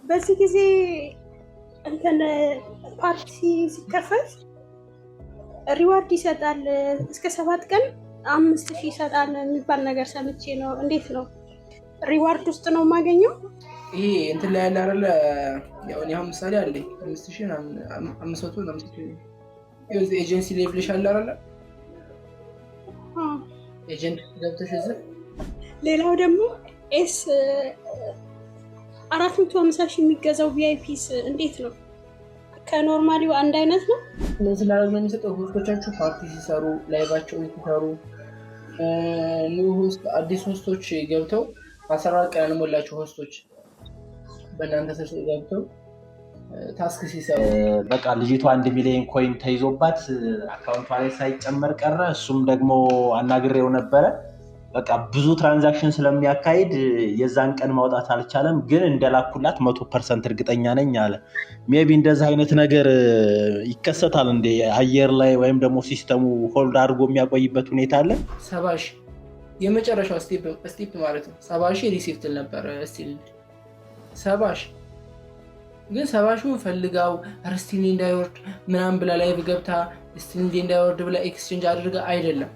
በዚህ ጊዜ እንትን ፓርቲ ሲከፈት reward ይሰጣል። እስከ 7 ቀን 5,000 ይሰጣል የሚባል ነገር ሰምቼ ነው። እንዴት ነው? Reward ውስጥ ነው የማገኘው? ይሄ እንትን ላይ ያለ አይደለ? ያው እኔ አሁን ምሳሌ አለኝ 5,500 ምናምን። Agency level ሽ አለ አይደለ? Agent ገብተሽ እዚህ ሌላው ደግሞ S 450,000 የሚገዛው VIP ስ እንዴት ነው? ከ normally ው አንድ አይነት ነው? ምን ስላደረግ ነው የሚሰጠው? Host ኦቻችሁ ፓርቲ ሲሰሩ፣ live ኣቸውን ሲሰሩ፣ new host፣ አዲስ host ኦች ገብተው 14 ቀን ያልሞላቸው host ኦች በእናንተ ስር ገብተው task ሲሰሩ። በቃ ልጅቷ 1 ሚሊዮን coin ተይዞባት account ቷ ላይ ሳይጨመር ቀረ። እሱም ደግሞ አናግሬው ነበረ። በቃ ብዙ transaction ስለሚያካሂድ የዛን ቀን ማውጣት አልቻለም። ግን እንደላኩላት 100% እርግጠኛ ነኝ አለ። Maybe እንደዚህ አይነት ነገር ይከሰታል እንዴ? አየር ላይ ወይም ደግሞ system ኡ hold አድርጎ የሚያቆይበት ሁኔታ አለ? 70,000 የመጨረሻው step ማለት ነው። 70,000 receive ትል ነበረ still 70,000። ግን 70,000ውን ፈልጋው still እንዳይወርድ ምናምን ብላ live ገብታ still እንዳይወርድ ብላ exchange አድርጋ አይደለም።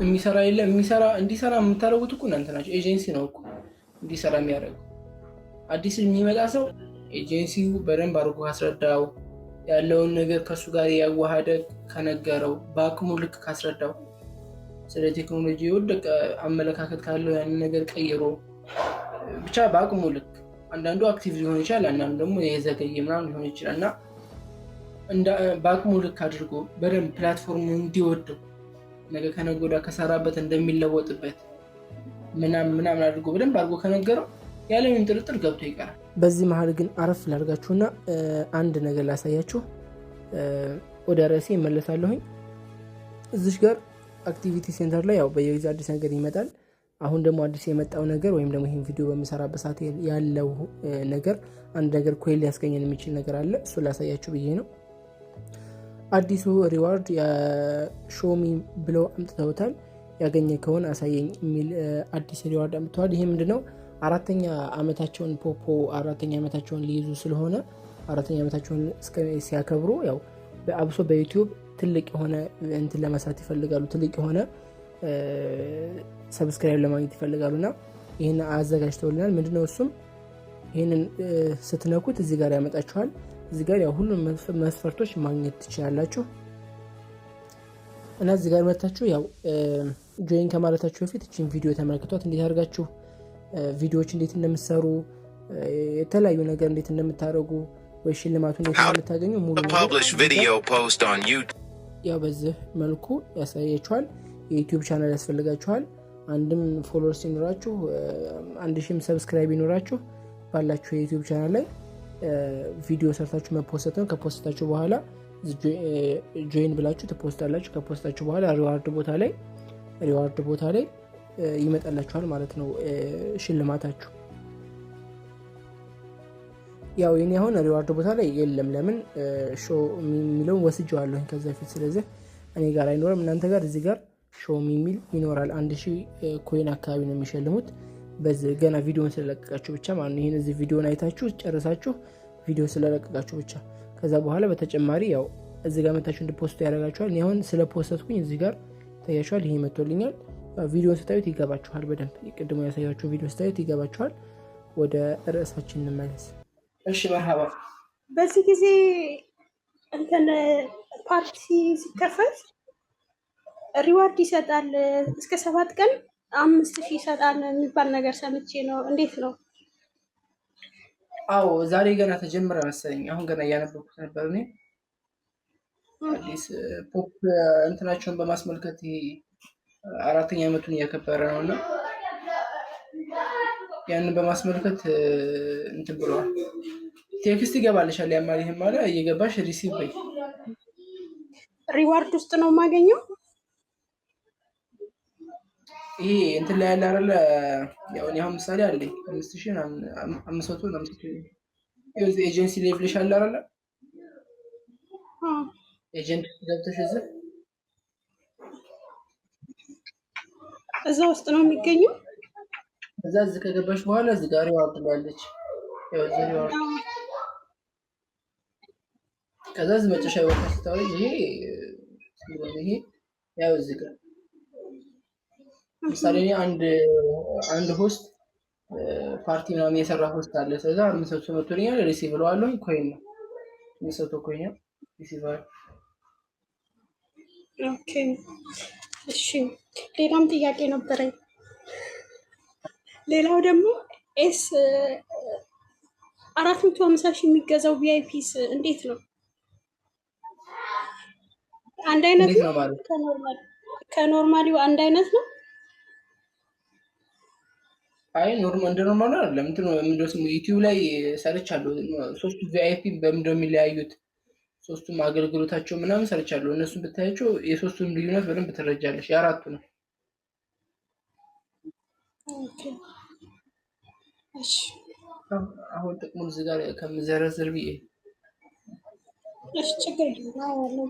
የሚሰራ የለም። የሚሰራ እንዲሰራ የምታደርጉት እኮ እናንተ ናቸው። ኤጀንሲ ነው እኮ እንዲሰራ የሚያደርገው። አዲስ የሚመጣ ሰው ኤጀንሲው በደንብ አድርጎ ካስረዳው፣ ያለውን ነገር ከእሱ ጋር ያዋሃደ ከነገረው፣ በአቅሙ ልክ ካስረዳው፣ ስለ ቴክኖሎጂ የወደቀ አመለካከት ካለው ያንን ነገር ቀይሮ፣ ብቻ በአቅሙ ልክ፣ አንዳንዱ active ሊሆን ይችላል፣ አንዳንዱ ደግሞ የዘገየ ምናምን ሊሆን ይችላል። እና በአቅሙ ልክ አድርጎ በደንብ platform ኡ እንዲወደው፣ ነገ ከነገ ወዲያ ከሰራበት እንደሚለወጥበት ምናምን ምናምን አድርጎ በደንብ አድርጎ ከነገረው ያለምንም ጥርጥር ገብቶ ይቀራል። በዚህ መሀል ግን አረፍ ላድርጋችሁና አንድ ነገር ላሳያችሁ። ወደ ርዕሴ እመለሳለሁኝ። እዚሽ ጋር activity center ላይ ያው በየጊዜው አዲስ ነገር ይመጣል። አሁን ደግሞ አዲስ የመጣው ነገር ወይም ደግሞ ይህን ቪዲዮ በምሰራበት ሰዓት ያለው ነገር አንድ ነገር coin ሊያስገኘን የሚችል ነገር አለ። እሱ ላሳያችሁ ብዬ ነው። አዲሱ reward show me ብለው አምጥተውታል። ያገኘ ከሆነ አሳየኝ የሚል አዲስ reward አምጥተዋል። ይሄ ምንድነው? አራተኛ ዓመታቸውን ፖፖ አራተኛ ዓመታቸውን ሊይዙ ስለሆነ አራተኛ ዓመታቸውን ሲያከብሩ ያው አብሶ በ YouTube ትልቅ የሆነ እንትን ለመስራት ይፈልጋሉ። ትልቅ የሆነ subscribe ለማግኘት ይፈልጋሉ እና ይህን አዘጋጅተውልናል። ምንድነው እሱም? ይህንን ስትነኩት እዚህ ጋር ያመጣችኋል። እዚህ ጋር ያው ሁሉም መስፈርቶች ማግኘት ትችላላችሁ። እና እዚህ ጋር መታችሁ ያው join ከማለታችሁ በፊት እችን ቪዲዮ ተመልክቷት፣ እንዴት አድርጋችሁ ቪዲዮዎች እንዴት እንደምትሰሩ፣ የተለያዩ ነገር እንዴት እንደምታደርጉ ወይ ሽልማቱ እንዴት እንደምታገኙ ሙሉ ያው በዚህ መልኩ ያሳያችኋል። የ YouTube channel ያስፈልጋችኋል። አንድም followers ይኖራችሁ፣ 1,000ም subscribe ይኖራችሁ፣ ባላችሁ የ YouTube channel ላይ ቪዲዮ ሰርታችሁ መፖሰት ነው። ከፖስታችሁ በኋላ join ብላችሁ ትፖስታላችሁ። ከፖስታችሁ በኋላ reward ቦታ ላይ ይመጣላችኋል ማለት ነው ሽልማታችሁ። ያው የኔ አሁን reward ቦታ ላይ የለም። ለምን? Show የሚለውን ወስጄዋለሁኝ ከዚ በፊት። ስለዚህ እኔ ጋር አይኖርም። እናንተ ጋር እዚህ ጋር show የሚል ይኖራል። 1,000 coin አካባቢ ነው የሚሸልሙት። በዚህ ገና ቪዲዮን ስለለቀቃችሁ ብቻ ማለት ነው። ይህን እዚህ ቪዲዮን አይታችሁ ጨርሳችሁ ቪዲዮ ስለለቀቃችሁ ብቻ። ከዛ በኋላ በተጨማሪ ያው እዚህ ጋር መታችሁ እንድ post ኡ ያደርጋችኋል። እኔ አሁን ስለ post ኩኝ እዚህ ጋር ይታያችኋል። ይሄ መጥቶልኛል። ቪዲዮን ስታዩት ይገባችኋል በደንብ። ቅድሞ ያሳያችሁ ቪዲዮ ስታዩት ይገባችኋል። ወደ ርዕሳችን እንመለስ። እሺ፣ መርሃባ። በዚህ ጊዜ እንትን ፓርቲ ሲከፈት reward ይሰጣል። እስከ 7 ቀን 5,000 ይሰጣል የሚባል ነገር ሰምቼ ነው። እንዴት ነው? አዎ፣ ዛሬ ገና ተጀመረ መሰለኝ። አሁን ገና እያነበብኩት ነበር እኔ። አዲስ ፖፕ እንትናቸውን በማስመልከት አራተኛ ዓመቱን እያከበረ ነው እና ያንን በማስመልከት እንትን ብለዋል። Text ይገባልሻል። ያማል ይህም አለ፣ እየገባሽ receive በይ። Reward ውስጥ ነው የማገኘው? ይሄ እንትን ላይ ያለ አይደለ? ያው እኔ አሁን ምሳሌ አለኝ 5,500 agency level ሽ አለ አይደለ? Agent ገብተሽ እዚህ እዛ ውስጥ ነው የሚገኘው። እዛ እዚህ ከገባሽ በኋላ እዚህ ጋር reward ያለች። ያው እዚህ reward ከዛ እዚህ መጨረሻ ቦታ ስታወሪ ይሄ ያው እዚህ ጋር ምሳሌ እኔ አንድ host party ምናምን የሰራ host አለ። ስለዛ 500 መቶልኛል፣ receive እለዋለሁ። Coin ነው፣ 500 coin ነው receive አለ። Okay፣ እሺ። ሌላም ጥያቄ ነበረኝ። ሌላው ደግሞ ኤስ 450,000 የሚገዛው VIP ስ እንዴት ነው? አንድ አይነት እንዴት ነው? ነው ማለት? ከ normally ው አንድ አይነት ነው? አይ፣ normal እንደ normal አይደለም። እንትን ምንድነው ስሙ ዩቲዩብ ላይ ሰርቻለሁ። ሶስቱ VIP በምንድነው የሚለያዩት? ሶስቱም አገልግሎታቸው ምናምን ሰርቻለሁ። እነሱን ብታያቸው የሶስቱን ልዩነት በደንብ ትረጃለሽ። የአራቱ ነው። Okay፣ እሺ። አሁን ጥቅሙን እዚህ ጋር ከምዘረዝር ብዬ። እሺ፣ ችግር የለም፣ አየዋለሁ።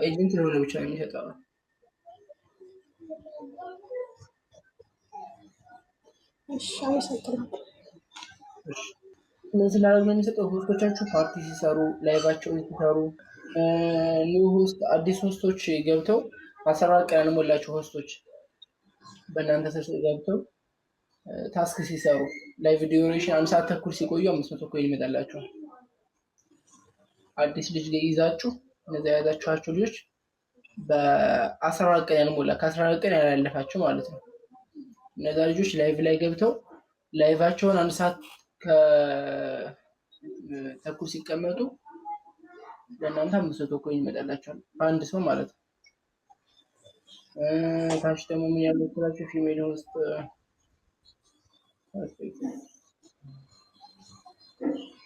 Agent ለሆነ ብቻ ነው የሚሰጠው። እሺ፣ አመሰግናለሁ። እሺ፣ ምን ስላደረግ ነው የሚሰጠው? Host ኦቻችሁ party ሲሰሩ፣ live ኣቸውን ሲሰሩ፣ new host አዲስ host ኦች ገብተው 14 ቀን ያልሞላቸው host ኦች በእናንተ ስር ገብተው task ሲሰሩ live duration አንድ ሰዓት ተኩል ሲቆዩ 500 coin ይመጣላቸዋል። አዲስ ልጅ ይዛችሁ እነዚያ የያዛችኋቸው ልጆች በ14 ቀን ያልሞላ፣ ከ14 ቀን ያላለፋቸው ማለት ነው። እነዛ ልጆች live ላይ ገብተው live ኣቸውን አንድ ሰዓት ተኩል ሲቀመጡ ለእናንተ 500 coin ይመጣላቸዋል በአንድ ሰው ማለት ነው። ታች ደግሞ ምን ያመክራቸው female ውስጥ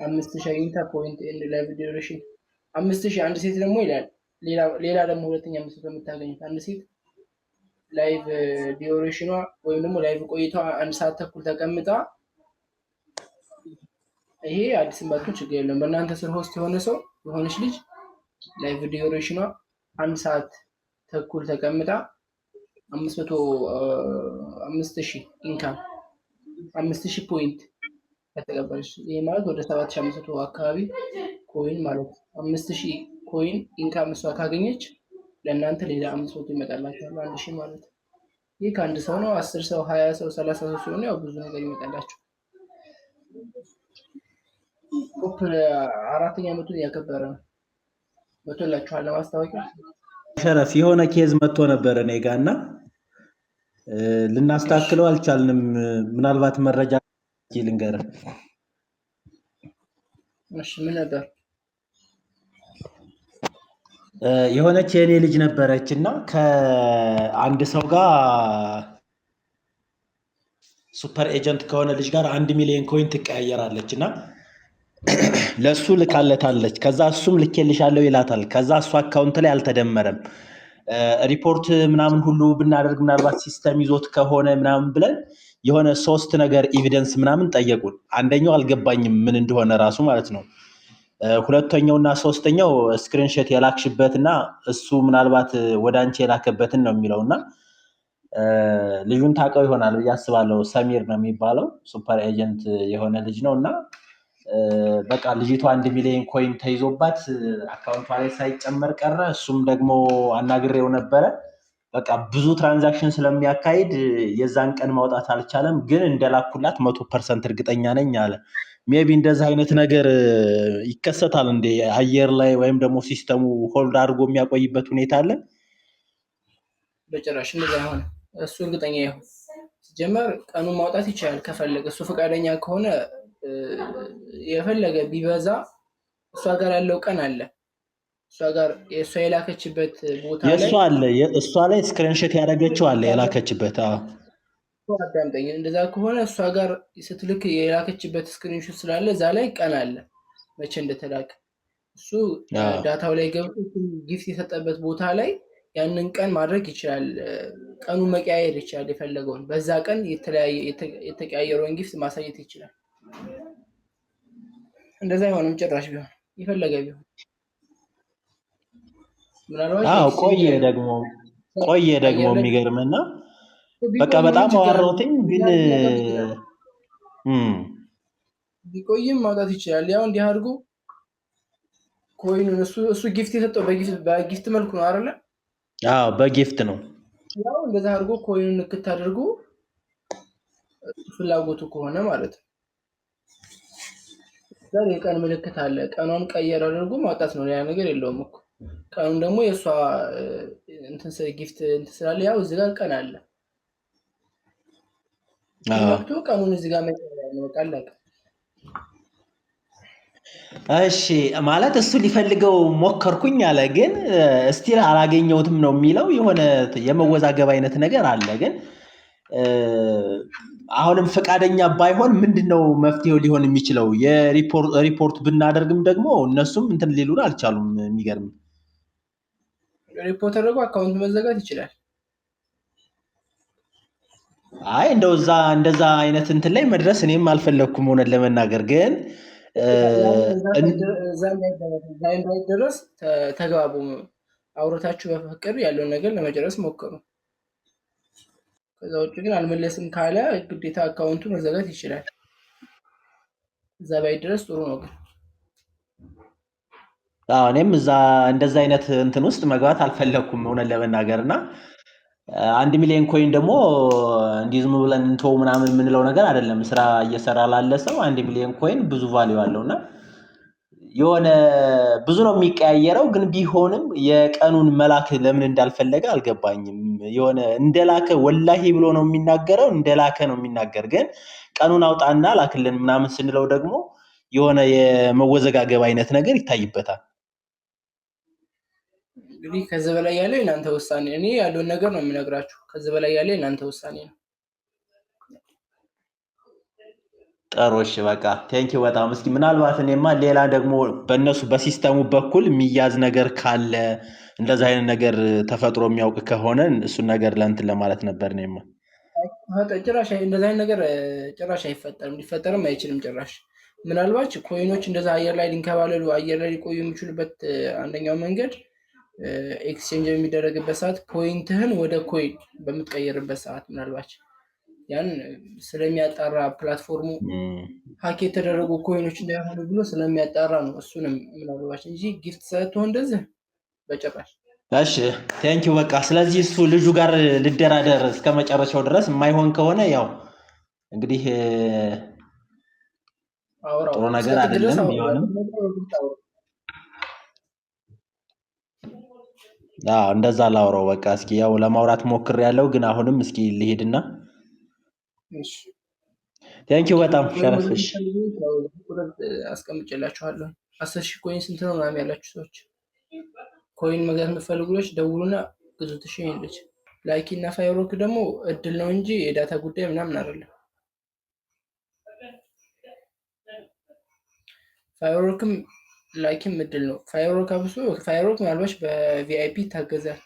5,000 አግኝታ point and live duration 5,000 አንድ ሴት ደግሞ ይላል። ሌላ ደግሞ ሁለተኛ 500 የምታገኙት አንድ ሴት live duration ኗ ወይም ደግሞ live ቆይታዋ አንድ ሰዓት ተኩል ተቀምጣ፣ ይሄ አዲስን ባትሆን ችግር የለም። በእናንተ ስር host የሆነ ሰው የሆነች ልጅ live duration ኗ አንድ ሰዓት ተኩል ተቀምጣ 500 5,000 income 5,000 point ከተቀበለች፣ ይሄ ማለት ወደ 7,500 አካባቢ coin ማለት ነው። 5,000 coin income እሷ ካገኘች ለእናንተ ሌላ 500 ይመጣላችኋል፣ 1,000 ማለት ነው። ይህ ከአንድ ሰው ነው። 10 ሰው፣ 20 ሰው፣ 30 ሰው ሲሆኑ ያው ብዙ ነገር ይመጣላቸው። ፖፕ አራተኛ ዓመቱን እያከበረ ነው። መቶላችኋል ለማስታወቂያ። ሸረፍ፣ የሆነ case መጥቶ ነበር እኔ ጋ እና ልናስተካክለው አልቻልንም። ምናልባት መረጃ ልንገርህ። እሺ፣ ምን ነበር? የሆነች የእኔ ልጅ ነበረች እና ከአንድ ሰው ጋር super agent ከሆነ ልጅ ጋር 1 ሚሊዮን coin ትቀያየራለች እና ለእሱ ልካለታለች። ከዛ እሱም ልኬልሻለሁ ይላታል። ከዛ እሱ account ላይ አልተደመረም። ሪፖርት ምናምን ሁሉ ብናደርግ ምናልባት system ይዞት ከሆነ ምናምን ብለን የሆነ ሶስት ነገር evidence ምናምን ጠየቁን። አንደኛው አልገባኝም ምን እንደሆነ ራሱ ማለት ነው። ሁለተኛው እና ሶስተኛው screenshot የላክሽበት እና እሱ ምናልባት ወደ አንቺ የላከበትን ነው የሚለው። እና ልጁን ታውቀው ይሆናል ብዬ አስባለሁ። ሰሚር ነው የሚባለው፣ super agent የሆነ ልጅ ነው። እና በቃ ልጅቷ 1 ሚሊዮን coin ተይዞባት account ቷ ላይ ሳይጨመር ቀረ። እሱም ደግሞ አናግሬው ነበረ። በቃ ብዙ transaction ስለሚያካሂድ የዛን ቀን ማውጣት አልቻለም። ግን እንደላኩላት 100% እርግጠኛ ነኝ አለ። Maybe እንደዚህ አይነት ነገር ይከሰታል እንዴ? አየር ላይ ወይም ደግሞ system ኡ hold አድርጎ የሚያቆይበት ሁኔታ አለ? በጭራሽ እንደዛ አይሆንም። እሱ እርግጠኛ ይሁን። ሲጀመር ቀኑን ማውጣት ይችላል ከፈለገ፣ እሱ ፈቃደኛ ከሆነ። የፈለገ ቢበዛ እሷ ጋር ያለው ቀን አለ። እሷ ጋር የእሷ የላከችበት ቦታ ላይ የእሷ አለ፣ እሷ ላይ screenshot ያደረገችው አለ የላከችበት። አዎ። አዳምጠኝ። እንደዛ ከሆነ እሷ ጋር ስትልክ የላከችበት screenshot ስላለ እዛ ላይ ቀን አለ መቼ እንደተላከ። እሱ data ው ላይ ገብቶ gift የሰጠበት ቦታ ላይ ያንን ቀን ማድረግ ይችላል። ቀኑን መቀያየር ይችላል። የፈለገውን በዛ ቀን የተለያየ የተቀያየረውን gift ማሳየት ይችላል። እንደዛ አይሆንም ጭራሽ ቢሆን፣ የፈለገ ቢሆን ምናልባት አዎ exchange ቆየ ደግሞ ቆየ ደግሞ አየር ላይ የሚገርምና በቃ ቢቆይ ምንም በጣም ችግር አለ። አወራሁትኝ ግን ሊያደርግ ይችላል። እም፣ ቢቆይም ማውጣት ይችላል። ያው እንዲህ አድርጎ coin ኡን እሱ gift የሰጠው በ gift መልኩ ነው አይደለ? አዎ በ gift ነው። ያው እንደዛ አድርጎ coin ኡን ንክት አድርጎ ፍላጎቱ ከሆነ ማለት ነው። ዛሬ የቀን ምልክት አለ። ቀኗን ቀየር አድርጎ ማውጣት ነው። ሌላ ነገር የለውም እኮ። ቀኑን ደግሞ የእሷ እንትን gift እንትን ስላለ ያው እዚህ ጋር ቀን አለ። አዎ። ነክቶ ቀኑን እዚህ ጋር መቀየር ነው። በቃ አለቀ። እሺ፣ ማለት እሱ ሊፈልገው ሞከርኩኝ አለ፣ ግን still አላገኘሁትም ነው የሚለው። የሆነ የመወዛገብ አይነት ነገር አለ። ግን አሁንም ፈቃደኛ ባይሆን ምንድን ነው መፍትሄው ሊሆን የሚችለው? የሪፖርት ብናደርግም ደግሞ እነሱም እንትን ሊሉን አልቻሉም። የሚገርም። ሪፖርት አድርጎ account መዘጋት ይችላል። አይ፣ እንደው እዛ እንደዛ አይነት እንትን ላይ መድረስ እኔም አልፈለግኩም እውነት ለመናገር፣ ግን እዛ እንዳይደረስ ተግባቡ። አውርታችሁ በፍቅር ያለውን ነገር ለመጨረስ ሞክሩ። ከዛ ውጭ ግን አልመለስም ካለ ግዴታ account ኡ መዘጋት ይችላል። እዛ ባይደረስ ጥሩ ነው ግን። አዎ፣ እኔም እዛ እንደዛ አይነት እንትን ውስጥ መግባት አልፈለግኩም እውነት ለመናገር። እና 1 ሚሊዮን coin ደግሞ እንዲህ ዝም ብለን እንተው ምናምን የምንለው ነገር አይደለም። ስራ እየሰራ ላለ ሰው 1 ሚሊዮን coin ብዙ value አለው። እና የሆነ ብዙ ነው የሚቀያየረው፣ ግን ቢሆንም የቀኑን መላክ ለምን እንዳልፈለገ አልገባኝም። የሆነ እንደላከ ወላሂ ብሎ ነው የሚናገረው፣ እንደላከ ነው የሚናገር። ግን ቀኑን አውጣና ላክልን ምናምን ስንለው ደግሞ የሆነ የመወዘጋገብ አይነት ነገር ይታይበታል። እንግዲህ ከዚህ በላይ ያለው የእናንተ ውሳኔ። እኔ ያለውን ነገር ነው የምነግራችሁ። ከዚህ በላይ ያለው የእናንተ ውሳኔ ነው። ጥሩ፣ እሺ፣ በቃ thank you በጣም። እስኪ ምናልባት እኔማ ሌላ ደግሞ በእነሱ በ system ኡ በኩል የሚያዝ ነገር ካለ፣ እንደዛ አይነት ነገር ተፈጥሮ የሚያውቅ ከሆነ እሱን ነገር ለእንትን ለማለት ነበር እኔማ። ጭራሽ እንደዛ አይነት ነገር ጭራሽ አይፈጠርም፣ ሊፈጠርም አይችልም ጭራሽ። ምናልባት coin ኦች እንደዛ አየር ላይ ሊንከባለሉ፣ አየር ላይ ሊቆዩ የሚችሉበት አንደኛው መንገድ exchange በሚደረግበት ሰዓት point ህን ወደ coin በምትቀይርበት ሰዓት ምናልባት ያን ስለሚያጣራ platform ኡ hack የተደረጉ coin ኦች እንዳይሆኑ ብሎ ስለሚያጣራ ነው። እሱንም ምናልባት እንጂ gift ሰጥቶ እንደዚህ በጭራሽ። እሺ፣ thank you በቃ። ስለዚህ እሱ ልጁ ጋር ልደራደር እስከ መጨረሻው ድረስ። የማይሆን ከሆነ ያው እንግዲህ አውራው። ጥሩ እስከ ነገር ጥግ ድረስ አይደለም አውራው። ቢሆንም አውራው። አዎ፣ እንደዛ ላውራው በቃ። እስኪ ያው ለማውራት ሞክሬያለሁ፣ ግን አሁንም እስኪ ልሄድና እሺ። Thank you በጣም coin ሸረፍ። መግዛት እሺ። የምትፈልጉ ያው ቁጥር አስቀምጬላችኋለሁ። 10,000 coin ስንት ነው ምናምን ያላችሁ ሰዎች፣ coin መግዛት የምትፈልጉ ልጆች ደውሉና ግዙት። እሺ ይሄን ልጅ Lucky እና Firework ደግሞ እድል ነው እንጂ የ data ጉዳይ ምናምን አይደለም። Firework ም Lucky ም እድል ነው። Firework አብሶ Firework ምናልባት በ VIP ይታገዛል።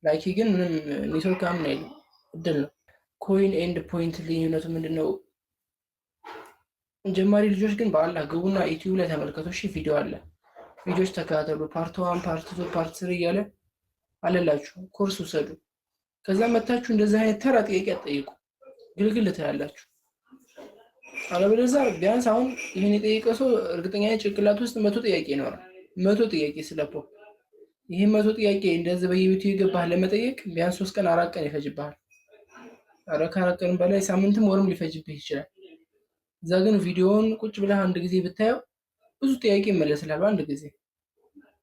Lucky ግን ምንም ኔትወርክ ምናምን አይልም፣ እድል ነው። Coin and point ልዩነቱ ምንድን ነው? ጀማሪ ልጆች ግን በአላህ ግቡና ዩቲዩብ ላይ ተመልከቱ። እሺ፣ ቪዲዮ አለ፣ ቪዲዮዎች ተከታተሉ። Part 1፣ part 2፣ part 3 እያለ አለላችሁ። ኮርስ ውሰዱ። ከዛ መታችሁ እንደዚህ አይነት ተራ ጥያቄ አትጠይቁ። ግልግል ትላላችሁ። አለበለዚያ ቢያንስ አሁን ይህን የጠየቀ ሰው እርግጠኛ ነኝ ጭንቅላት ውስጥ 100 ጥያቄ ይኖራል። 100 ጥያቄ ስለ Poppo። ይህ 100 ጥያቄ እንደዚህ በየቤቱ የገባህ ለመጠየቅ ቢያንስ 3 ቀን 4 ቀን ይፈጅብሃል። ኧረ ከ4 ቀን በላይ ሳምንትም ወርም ሊፈጅብህ ይችላል። እዛ ግን ቪዲዮውን ቁጭ ብለህ አንድ ጊዜ ብታየው ብዙ ጥያቄ ይመለስልሃል በአንድ ጊዜ።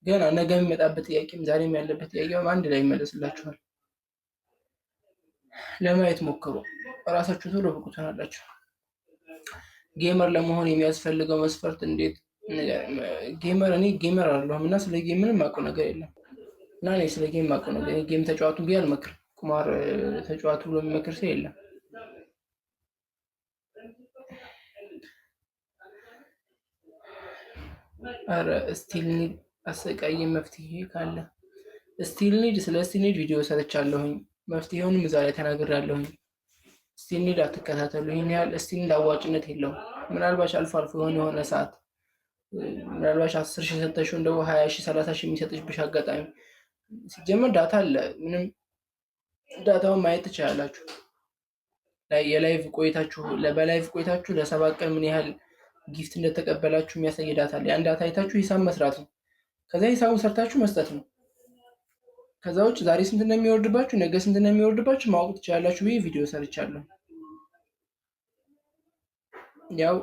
ገና ነገ የሚመጣበት ጥያቄም ዛሬም ያለበት ጥያቄም አንድ ላይ ይመለስላችኋል። ለማየት ሞክሩ። እራሳችሁ ቶሎ ብቁ ትሆናላችሁ። Gamer ለመሆን የሚያስፈልገው መስፈርት እንዴት? Gamer፣ እኔ gamer አይደለሁም እና ስለ game ምንም የማውቀው ነገር የለም። እና እኔ ስለ game የማውቀው ነገር፣ game ተጫዋቱ ብዬ አልመክርም። ቁማር ተጫዋቱ ብሎ የሚመክር ሰው የለም። ኧረ Steal Need አሰቃየ፣ መፍትሄ ካለ። Steal Need፣ ስለ Steal Need ቪዲዮ ሰርቻለሁኝ። መፍትሄውንም እዛ ላይ ተናግሬያለሁኝ። Steal Need አትከታተሉ። ይህን ያህል Steal Need አዋጭነት የለውም። ምናልባት አልፎ አልፎ የሆነ የሆነ ሰዓት ምናልባት 10,000 ሰተሽው እንደው 20,000 30,000 የሚሰጥሽ አጋጣሚ፣ ሲጀመር data አለ። ምንም data ውን ማየት ትችላላችሁ። የ live ቆይታችሁ፣ በ live ቆይታችሁ ለ7 ቀን ምን ያህል gift እንደተቀበላችሁ የሚያሳይ data አለ። ያን data አይታችሁ ሂሳብ መስራት ነው። ከዛ ሂሳቡን ሰርታችሁ መስጠት ነው። ከዛ ውጭ ዛሬ ስንት እንደሚወርድባችሁ፣ ነገ ስንት እንደሚወርድባችሁ ማወቅ ትችላላችሁ ብዬ ቪዲዮ ሰርቻለሁ። ያው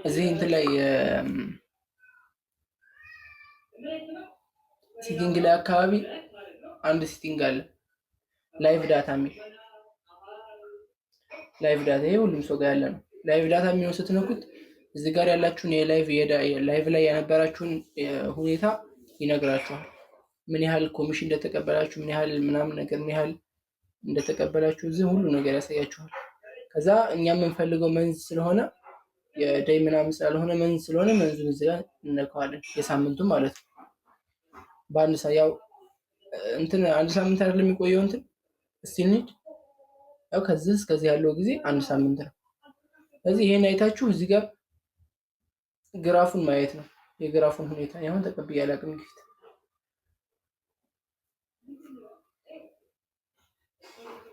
እዚህ እንትን ላይ setting ላይ አካባቢ አንድ setting አለ፣ live data የሚል። Live data ይሄ ሁሉም ሰው ጋር ያለ ነው። Live data የሚሆን ስትነኩት እዚህ ጋር ያላችሁን የ live ላይ የነበራችሁን ሁኔታ ይነግራችኋል። ምን ያህል ኮሚሽን እንደተቀበላችሁ፣ ምን ያህል ምናምን ነገር፣ ምን ያህል እንደተቀበላችሁ እዚህ ሁሉ ነገር ያሳያችኋል። ከዛ እኛ የምንፈልገው month ስለሆነ፣ የ day ምናምን ስላልሆነ month ስለሆነ month ኡን እዚህ ጋር እንነካዋለን። የሳምንቱ ማለት ነው። በአንድ ያው እንትን አንድ ሳምንት አይደለም የሚቆየው እንትን still need፣ ያው ከዚህ እስከዚህ ያለው ጊዜ አንድ ሳምንት ነው። ስለዚህ ይሄን አይታችሁ እዚህ ጋር ግራፉን ማየት ነው። የግራፉን ሁኔታ አሁን ተቀብዬ አላውቅም gift።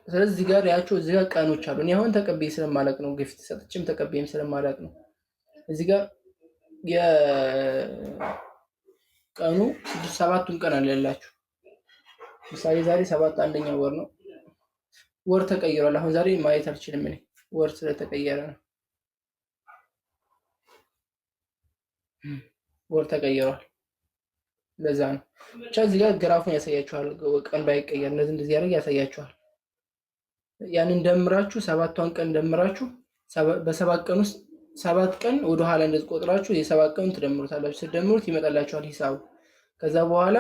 ስለዚህ እዚህ ጋር ያቸው እዚህ ጋር ቀኖች አሉ። እኔ አሁን ተቀብዬ ስለማላውቅ ነው፣ gift ሰጥቼም ተቀብዬም ስለማላውቅ ነው። እዚህ ጋር የቀኑ ስድስት ሰባቱን ቀን አለላችሁ። ምሳሌ ዛሬ ሰባት አንደኛ ወር ነው። ወር ተቀይሯል። አሁን ዛሬ ማየት አልችልም እኔ፣ ወር ስለተቀየረ ነው። ወር ተቀይሯል። ለዛ ነው። ብቻ እዚህ ጋር ግራፉን ያሳያችኋል። ቀን ባይቀየር እንደዚህ እንደዚህ ያደርግ ያሳያችኋል። ያንን ደምራችሁ፣ ሰባቷን ቀን ደምራችሁ፣ በ7 ቀን ውስጥ 7 ቀን ወደ ኋላ እንደዚህ ቆጥራችሁ የ7 ቀኑን ትደምሩታላችሁ። ስትደምሩት ይመጣላችኋል ሂሳቡ። ከዛ በኋላ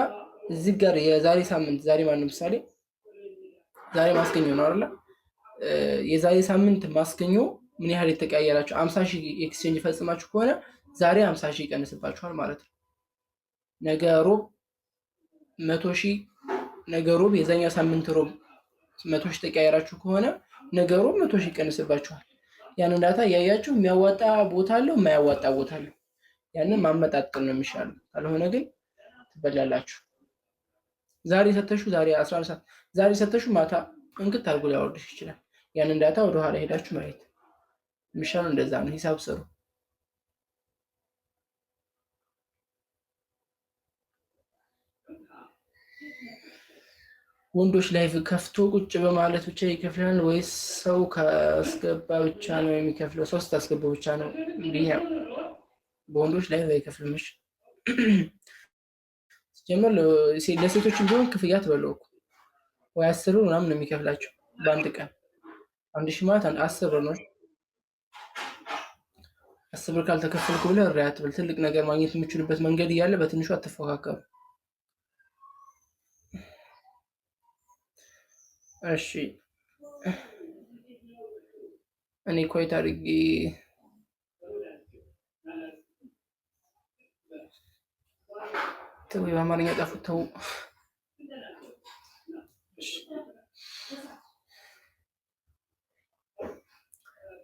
እዚህ ጋር የዛሬ ሳምንት፣ ዛሬ ማነው፣ ምሳሌ ዛሬ ማክሰኞ ነው አይደለ? የዛሬ ሳምንት ማክሰኞ ምን ያህል የተቀያየራችሁ፣ 50,000 exchange ፈጽማችሁ ከሆነ ዛሬ 50,000 ይቀንስባችኋል ማለት ነው። ነገ ሮብ 100,000፣ ነገ ሮብ፣ የዛኛው ሳምንት ሮብ 100,000 ተቀያየራችሁ ከሆነ ነገ ሮብ 100,000 ይቀንስባችኋል። ያንን data እያያችሁ የሚያዋጣ ቦታ አለው፣ የማያዋጣ ቦታ አለው። ያንን ማመጣጠን ነው የሚሻለው። ካልሆነ ግን ትበላላችሁ። ዛሬ ሰተሹ ዛሬ 11 ሰዓት ዛሬ ሰተሹ ማታ እንክት አድርጎ ሊያወርድሽ ይችላል። ያንን data ወደኋላ ሄዳችሁ ማየት የሚሻለው እንደዛ ነው። ሂሳብ ስሩ። ወንዶች live ከፍቶ ቁጭ በማለት ብቻ ይከፍላል ወይስ ሰው ካስገባ ብቻ ነው የሚከፍለው? ሰው ስታስገባ ብቻ ነው። እንዲህ በወንዶች live አይከፍልም። እሺ፣ ሲጀመር ለሴቶችም ቢሆን ክፍያ ትበለው እኮ፣ ወይ 10 ብር ምናምን ነው የሚከፍላቸው በአንድ ቀን። 1,000 ማለት 10 ብር ነው። 10 ብር ካልተከፈልኩ ብለህ እሪያ አትበል። ትልቅ ነገር ማግኘት የምችሉበት መንገድ እያለ በትንሹ አትፎካከሩ። እሺ፣ እኔ quit አድርጌ ተው፣ በአማርኛ ጣፉት፣ ተው።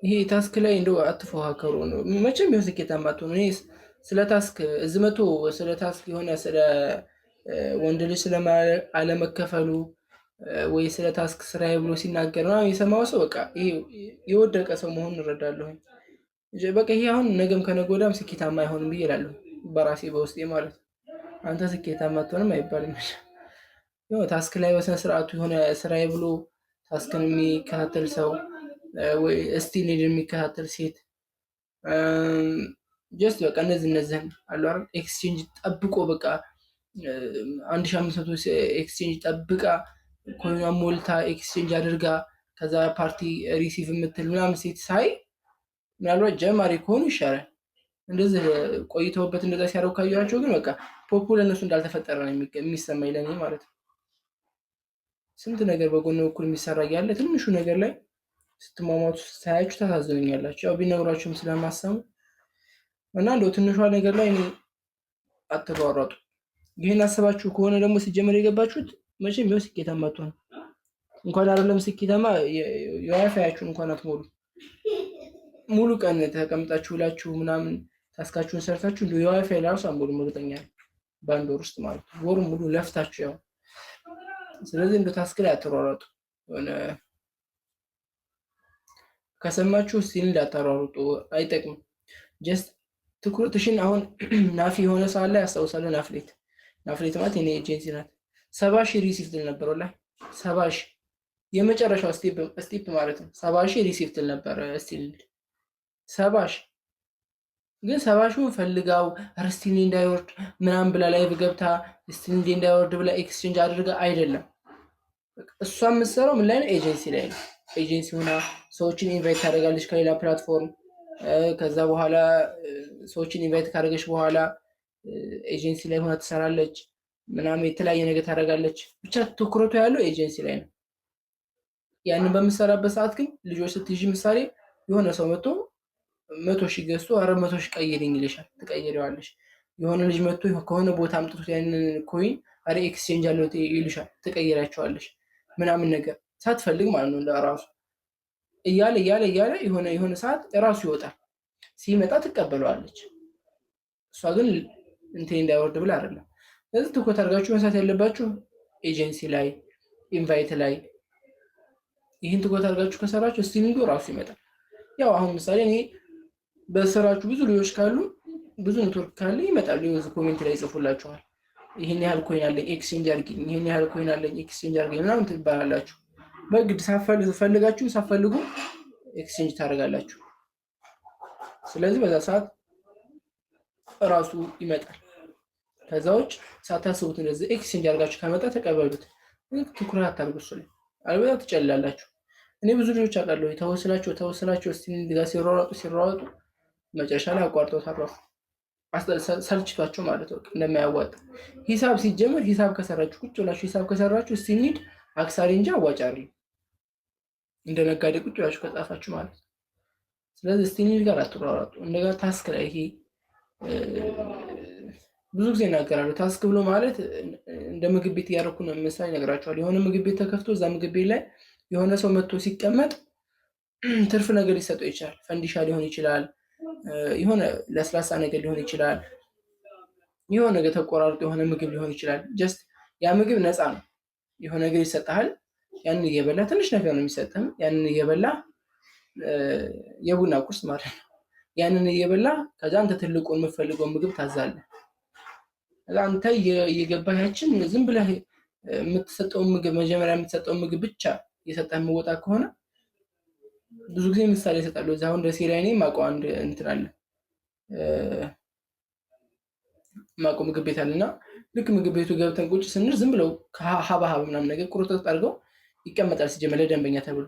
ይሄ task ላይ እንደው አትፎካከሩ ነው። መቼም ቢሆን ስኬታማ አትሆኑ። እኔ ስለ task እዚህ መቶ ስለ task የሆነ ስለ ወንድ ልጅ ስለ አለመከፈሉ ወይ ስለ task ስራዬ ብሎ ሲናገር ምናምን የሰማው ሰው በቃ ይሄ የወደቀ ሰው መሆኑን እረዳለሁኝ። በቃ ይሄ አሁን ነገም ከነገ ወዲያም ስኬታማ አይሆንም ብዬ እላለሁ በራሴ በውስጤ ማለት ነው። አንተ ስኬታማ አትሆንም አይባልም። የሆነ task ላይ በስነ ስርዓቱ የሆነ ስራዬ ብሎ task ን የሚከታተል ሰው ወይ steal የሚከታተል ሴት፣ just በቃ እነዚህ እነዚህን አሉ አይደል፣ exchange ጠብቆ በቃ 1500 exchange ጠብቃ coin ኗን ሞልታ exchange አድርጋ ከዛ party receive የምትል ምናምን ሴት ሳይ፣ ምናልባት ጀማሪ ከሆኑ ይሻላል። እንደዚህ ቆይተውበት እንደዛ ሲያደርጉ ካየኋቸው ግን በቃ ፖፖ ለእነሱ እንዳልተፈጠረ ነው የሚሰማኝ ለእኔ ማለት ነው። ስንት ነገር በጎን በኩል የሚሰራ እያለ ትንሹ ነገር ላይ ስትሟሟቱ ሳያችሁ ታሳዝኑኛላችሁ። ያው ቢነግሯችሁም ስለማሰሙ እና እንደው ትንሿ ነገር ላይ እኔ አትሯሯጡ። ይህን አስባችሁ ከሆነ ደግሞ ሲጀመር የገባችሁት መቼም ቢሆን ስኬታማ አትሆኑ። እንኳን አይደለም ስኬታማ የዋይፋያችሁን እንኳን አትሞሉ። ሙሉ ቀን ተቀምጣችሁ ውላችሁ ምናምን task ኣችሁን ሰርታችሁ እንዲሁ የዋይፋይ ለራሱ አትሞሉም፣ እርግጠኛ ነኝ በአንድ ወር ውስጥ ማለት ነው። ወሩ ሙሉ ለፍታችሁ ያው ስለዚህ እንደ task ላይ አትሯሯጡ። የሆነ ከሰማችሁ still እንዳታሯሩጡ፣ አይጠቅምም። Just ትኩረትሽን አሁን ናፊ የሆነ ሰዓት ላይ አስታውሳለሁ። ናፍሌት፣ ናፍሌት ማለት የኔ ኤጀንሲ ናት። 70,000 receipt ነበር፣ ወላሂ 70,000 የመጨረሻው step ማለት ነው። 70,000 receipt ነበር still 70,000። ግን 70,000ውን ፈልጋው still እንዳይወርድ ምናምን ብላ live ገብታ still እንዳይወርድ ብላ exchange አድርጋ አይደለም። እሷ የምትሰራው ምን ላይ ነው? ኤጀንሲ ላይ ነው። ኤጀንሲ ሆና ሰዎችን invite ታደርጋለች ከሌላ platform። ከዛ በኋላ ሰዎችን invite ካደረገች በኋላ ኤጀንሲ ላይ ሆና ትሰራለች ምናምን የተለያየ ነገር ታደርጋለች። ብቻ ትኩረቱ ያለው ኤጀንሲ ላይ ነው። ያንን በምሰራበት ሰዓት ግን ልጆች ስትይዥ ምሳሌ የሆነ ሰው መጥቶ 100,000 ገዝቶ ኧረ 100,000 ቀይሪኝ ይልሻል፣ ትቀይሪዋለሽ። የሆነ ልጅ መጥቶ ከሆነ ቦታ አምጥቶት ያንን coin ኧረ exchange አለው ይልሻል፣ ትቀይሪያቸዋለሽ ምናምን ነገር ሳትፈልግ ማለት ነው። ለራሱ እያለ እያለ እያለ የሆነ የሆነ ሰዓት እራሱ ይወጣል። ሲመጣ ትቀበለዋለች። እሷ ግን እንትን እንዳይወርድ ብላ አይደለም። ስለዚህ ትኩረት አድርጋችሁ መስራት ያለባችሁ ኤጀንሲ ላይ፣ invite ላይ። ይህን ትኩረት አድርጋችሁ ከሰራችሁ stealing ኡ ራሱ ይመጣል። ያው አሁን ምሳሌ እኔ በስራችሁ ብዙ ልጆች ካሉ፣ ብዙ ኔትወርክ ካለ ይመጣሉ። የዚ comment ላይ ይጽፉላችኋል። ይህን ያህል coin አለኝ exchange አድርጊኝ፣ ይህን ያህል coin አለኝ exchange አድርጊኝ ምናምን ትባላላችሁ። በግድ ፈልጋችሁ ሳትፈልጉ exchange ታደርጋላችሁ። ስለዚህ በዛ ሰዓት እራሱ ይመጣል። ከዛ ውጭ ሳታስቡት እንደዚህ exchange አድርጋችሁ ከመጣ ተቀበሉት። ትኩረት አታድርጉ እሱ ላይ፣ አለበለዚያ ትጨልላላችሁ። እኔ ብዙ ልጆች አውቃለሁ፣ ተወስላቸው ተወስላቸው stealing ጋር ሲሯሯጡ ሲሯሯጡ መጨረሻ ላይ አቋርጠው ተረፉ። ሰልችቷቸው ማለት ነው እንደማያዋጣ። ሂሳብ ሲጀምር ሂሳብ ከሰራችሁ፣ ቁጭ ብላችሁ ሂሳብ ከሰራችሁ stealing አክሳሪ እንጂ አዋጭ አይደለም። እንደ ነጋዴ ቁጭ ብላችሁ ከጻፋችሁ ማለት ነው። ስለዚህ stealing ጋር አትሯሯጡ። እንደገና task ላይ ይሄ ብዙ ጊዜ እናገራለሁ። Task ብሎ ማለት እንደ ምግብ ቤት እያደረኩ ነው ምሳሌ እነግራቸዋለሁ። የሆነ ምግብ ቤት ተከፍቶ እዛ ምግብ ቤት ላይ የሆነ ሰው መጥቶ ሲቀመጥ ትርፍ ነገር ሊሰጠው ይችላል። ፈንዲሻ ሊሆን ይችላል፣ የሆነ ለስላሳ ነገር ሊሆን ይችላል፣ የሆነ ነገር ተቆራርጦ የሆነ ምግብ ሊሆን ይችላል። Just ያ ምግብ ነፃ ነው። የሆነ ነገር ይሰጥሃል። ያንን እየበላ፣ ትንሽ ነገር ነው የሚሰጥህም፣ ያንን እየበላ፣ የቡና ቁርስ ማለት ነው። ያንን እየበላ ከዛ አንተ ትልቁን የምትፈልገውን ምግብ ታዛለህ። ከዛ አንተ እየገባህ ያችን ዝም ብለህ የምትሰጠውን ምግብ፣ መጀመሪያ የምትሰጠውን ምግብ ብቻ እየሰጠህ የምወጣ ከሆነ፣ ብዙ ጊዜ ምሳሌ ይሰጣሉ። እዚህ አሁን ደሴ ላይ እኔ የማውቀው አንድ እንትን አለ፣ የማውቀው ምግብ ቤት አለ። እና ልክ ምግብ ቤቱ ገብተን ቁጭ ስንል ዝም ብለው ሀባሀብ ምናምን ነገር ቁርጥርጥ አድርገው ይቀመጣል። ሲጀመር ለደንበኛ ተብሎ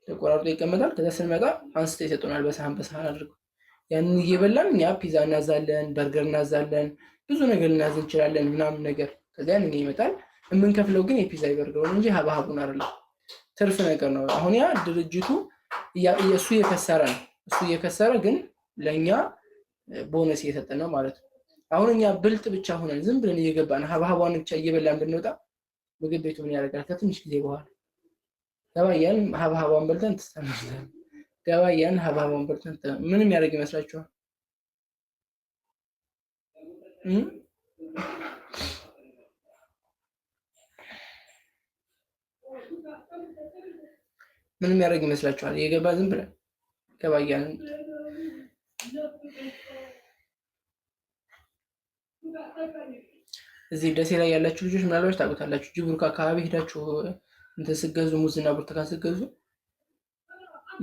ተቆራርጦ ይቀመጣል። ከዛ ስንመጣ አንስተው ይሰጡናል በሰሃን በሰሃን አድርገው። ያንን እየበላን እኛ ፒዛ እናዛለን፣ በርገር እናዛለን፣ ብዙ ነገር ልናዝ እንችላለን ምናምን ነገር። ከዚያ ያንን ይመጣል። የምንከፍለው ግን የፒዛ የበርገሩን እንጂ ሀባሀቡን አይደለም። ትርፍ ነገር ነው። አሁን ያ ድርጅቱ እሱ እየከሰረ ነው። እሱ እየከሰረ ግን ለእኛ ቦነስ እየሰጠን ነው ማለት ነው። አሁን እኛ ብልጥ ብቻ ሆነን ዝም ብለን እየገባን ሀብሀቧን ብቻ እየበላን ብንወጣ ምግብ ቤቱ ምን ያደርጋል? ከትንሽ ጊዜ በኋላ ገባ እያልን ሀብሀቧን በልተን ትስተናለን። ገባ እያልን ሀብሀቧን በልተን ምንም ያደርግ ይመስላችኋል? ምንም ያደርግ ይመስላችኋል? እየገባ ዝም ብለን ገባ እያልን። እዚህ ደሴ ላይ ያላችሁ ልጆች ምናልባት ታውቁታላችሁ። ጅቡርካ አካባቢ ሄዳችሁ እንትን ስትገዙ፣ ሙዝና ብርቱካን ስትገዙ፣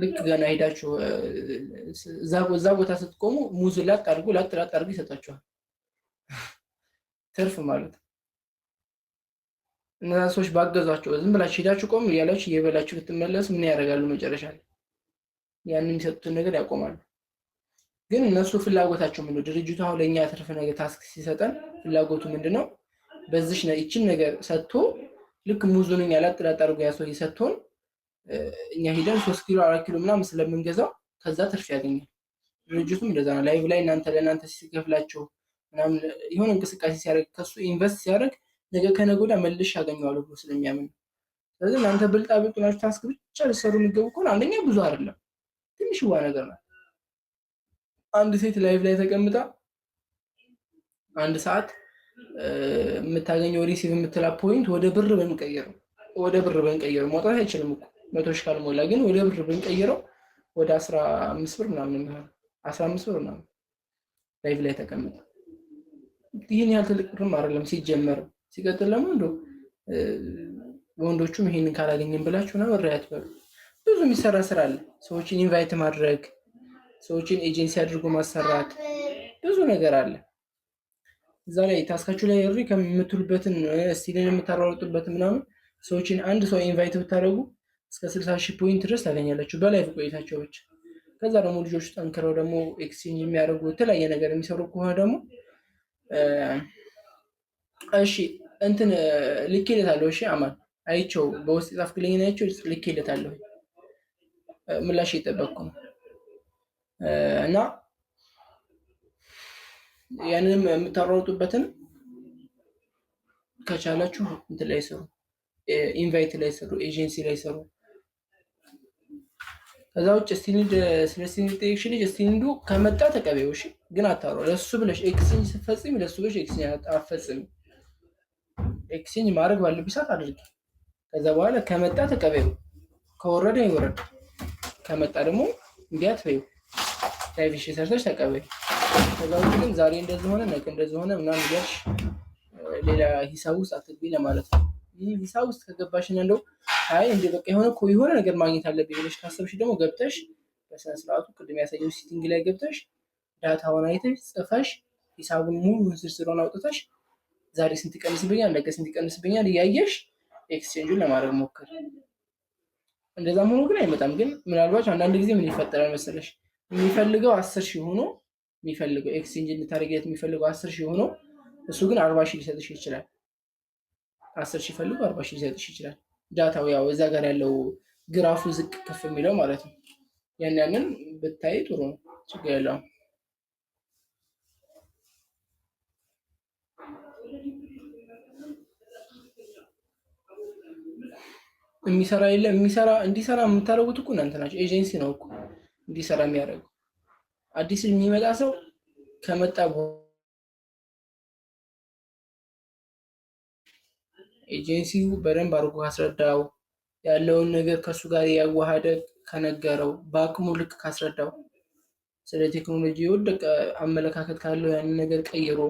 ልክ ገና ሄዳችሁ እዛ ቦታ ስትቆሙ ሙዝ ላጥ አድርጎ ላጥ ላጥ አድርጎ ይሰጣችኋል። ትርፍ ማለት ነው። እነዛ ሰዎች ባገዟቸው ዝም ብላችሁ ሄዳችሁ ቆም እያላችሁ እየበላችሁ ብትመለሱ ምን ያደርጋሉ? መጨረሻ ላይ ያንን የሚሰጡትን ነገር ያቆማሉ። ግን እነሱ ፍላጎታቸው ምንድነው? ድርጅቱ አሁን ለእኛ ትርፍ ነገር task ሲሰጠን ፍላጎቱ ምንድነው? በዚሽ ይችን ነገር ሰጥቶ ልክ ሙዙን እኛ ላጥ ላጥ አድርጎ ያ ሰውዬ ሰጥቶን እኛ ሄደን 3 ኪሎ 4 ኪሎ ምናምን ስለምንገዛው ከዛ ትርፍ ያገኛል። ድርጅቱም እንደዛ ነው። Live ላይ እናንተ ለእናንተ ሲከፍላቸው ምናምን የሆነ እንቅስቃሴ ሲያደርግ ከሱ invest ሲያደርግ ነገ ከነገ ወዲያ መልሼ ያገኘዋለሁ ብሎ ስለሚያምን ነው። ስለዚህ እናንተ ብልጣ ብልጥ ናችሁ task ብቻ ልትሰሩ የሚገቡ ከሆነ አንደኛ ብዙ አይደለም፣ ትንሽ ዋ ነገር ናት። አንድ ሴት live ላይ ተቀምጣ አንድ ሰዓት የምታገኘው receive የምትላ point ወደ ብር ብንቀይረው መውጣት አይችልም እኮ 100,000 ካልሞላ፣ ግን ወደ ብር ብንቀይረው ወደ 15 ብር ምናምን የሚሆነው 15 ብር ምናምን live ላይ ተቀምጠ ይህን ያህል ትልቅ ብርም አይደለም ሲጀመር። ሲቀጥል ደግሞ እንደው ወንዶቹም ይሄንን ካላገኘን ብላችሁ ምናምን እሪ አትበሉ። ብዙ የሚሰራ ስራ አለ። ሰዎችን invite ማድረግ፣ ሰዎችን ኤጀንሲ አድርጎ ማሰራት፣ ብዙ ነገር አለ። እዛ ላይ task ኣችሁ ላይ እሪ ከምትሉበትን ስቲልን የምታሯሩጡበትን ምናምን ሰዎችን አንድ ሰው invite ብታደርጉ እስከ 60,000 point ድረስ ታገኛላችሁ በ live ቆይታቸው ብቻ። ከዛ ደግሞ ልጆቹ ጠንክረው ደግሞ exchange የሚያደርጉ የተለያየ ነገር የሚሰሩ ከሆነ ደግሞ እሺ እንትን ልኬለታለሁ። እሺ አማን አይቼው በውስጥ የጻፍክልኝን አይቼው ልኬለታለሁ። ምላሽ እየጠበቅኩ ነው እና ያንንም የምታሯሩጡበትን ከቻላችሁ እንትን ላይ ስሩ፣ invite ላይ ስሩ፣ ኤጀንሲ ላይ ስሩ። ከዛ ውጭ ስቲኒድ ስለ ስቲኒድ ጠየቅሽ ልጅ ስቲኒዱ ከመጣ ተቀበይው። እሺ ግን አታሯ ለሱ ብለሽ exchange ስትፈጽሚ ለሱ ብለሽ exchange አትፈጽሚ። exchange ማድረግ ባለብሽ ሰዓት አድርጊ። ከዛ በኋላ ከመጣ ተቀበይው፣ ከወረደ ይወረድ፣ ከመጣ ደግሞ እንዲህ አትበይው። live ሽ ሰርተሽ ተቀበይ። ከዛ ውጭ ግን ዛሬ እንደዚህ ሆነ ነገ እንደዚህ ሆነ ምናምን እያልሽ ሌላ ሂሳብ ውስጥ አትግቢ ለማለት ነው። ይህ ሂሳብ ውስጥ ከገባሽና እንደው አይ እንደ በቃ የሆነ እኮ የሆነ ነገር ማግኘት አለብኝ ብለሽ ካሰብሽ ደግሞ ገብተሽ በስነ ስርዓቱ ቅድም ያሳየው setting ላይ ገብተሽ data ውን አይተሽ ጽፈሽ ሂሳቡን ሙሉ ዝርዝሩን አውጥተሽ ዛሬ ስንት ይቀንስብኛል፣ ነገ ስንት ይቀንስብኛል እያየሽ exchange ኡን ለማድረግ ሞክር። እንደዛም ሆኖ ግን አይመጣም። ግን ምናልባት አንዳንድ ጊዜ ምን ይፈጠራል መሰለሽ የሚፈልገው 10,000 ሆኖ የሚፈልገው exchange እንድታደርጊለት የሚፈልገው 10,000 ሆኖ እሱ ግን 40,000 ሊሰጥሽ ይችላል። 10,000 ፈልጎ 40,000 ሊሰጥሽ ይችላል። data ው ያው እዛ ጋር ያለው graph ኡ ዝቅ ከፍ የሚለው ማለት ነው። ያንን ብታይ ጥሩ ነው፣ ችግር የለውም። የሚሰራ የለም። የሚሰራ እንዲሰራ የምታደርጉት እኮ እናንተ ናቸው። ኤጀንሲ ነው እኮ እንዲሰራ የሚያደርገው። አዲስ የሚመጣ ሰው ከመጣ ኤጀንሲው በደንብ አድርጎ ካስረዳው፣ ያለውን ነገር ከእሱ ጋር ያዋሃደ ከነገረው፣ በአቅሙ ልክ ካስረዳው፣ ስለ ቴክኖሎጂ የወደቀ አመለካከት ካለው ያንን ነገር ቀይሮ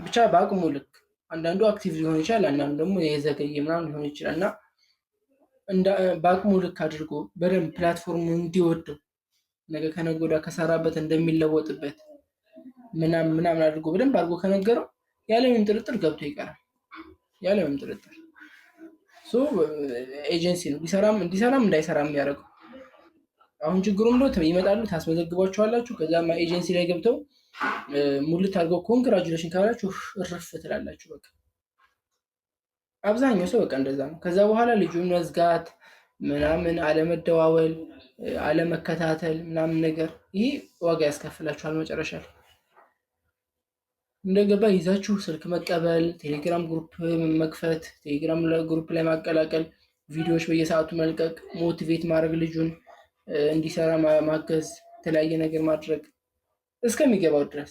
ብቻ በአቅሙ ልክ አንዳንዱ active ሊሆን ይችላል፣ አንዳንዱ ደግሞ የዘገየ ምናምን ሊሆን ይችላል እና በአቅሙ ልክ አድርጎ በደንብ platform ኡ እንዲወደው ነገ ከነገ ወዲያ ከሰራበት እንደሚለወጥበት ምናምን ምናምን አድርጎ በደንብ አድርጎ ከነገረው ያለምንም ጥርጥር ገብቶ ይቀራል። ያለምንም ጥርጥር ኤጀንሲ ነው እንዲሰራም እንዳይሰራም የሚያደርገው። አሁን ችግሩ ምንድነው? ይመጣሉ፣ ታስመዘግቧቸዋላችሁ። ከዛማ ኤጀንሲ ላይ ገብተው ሙልት አድርገው congratulation ካላችሁ እርፍ ትላላችሁ። በቃ አብዛኛው ሰው በቃ እንደዛ ነው። ከዛ በኋላ ልጁን መዝጋት ምናምን፣ አለመደዋወል፣ አለመከታተል ምናምን ነገር ይሄ ዋጋ ያስከፍላችኋል መጨረሻ ላይ። እንደገባ ይዛችሁ ስልክ መቀበል፣ ቴሌግራም group መክፈት፣ ቴሌግራም group ላይ ማቀላቀል፣ ቪዲዮዎች በየሰዓቱ መልቀቅ፣ motivate ማድረግ፣ ልጁን እንዲሰራ ማገዝ፣ የተለያየ ነገር ማድረግ እስከሚገባው ድረስ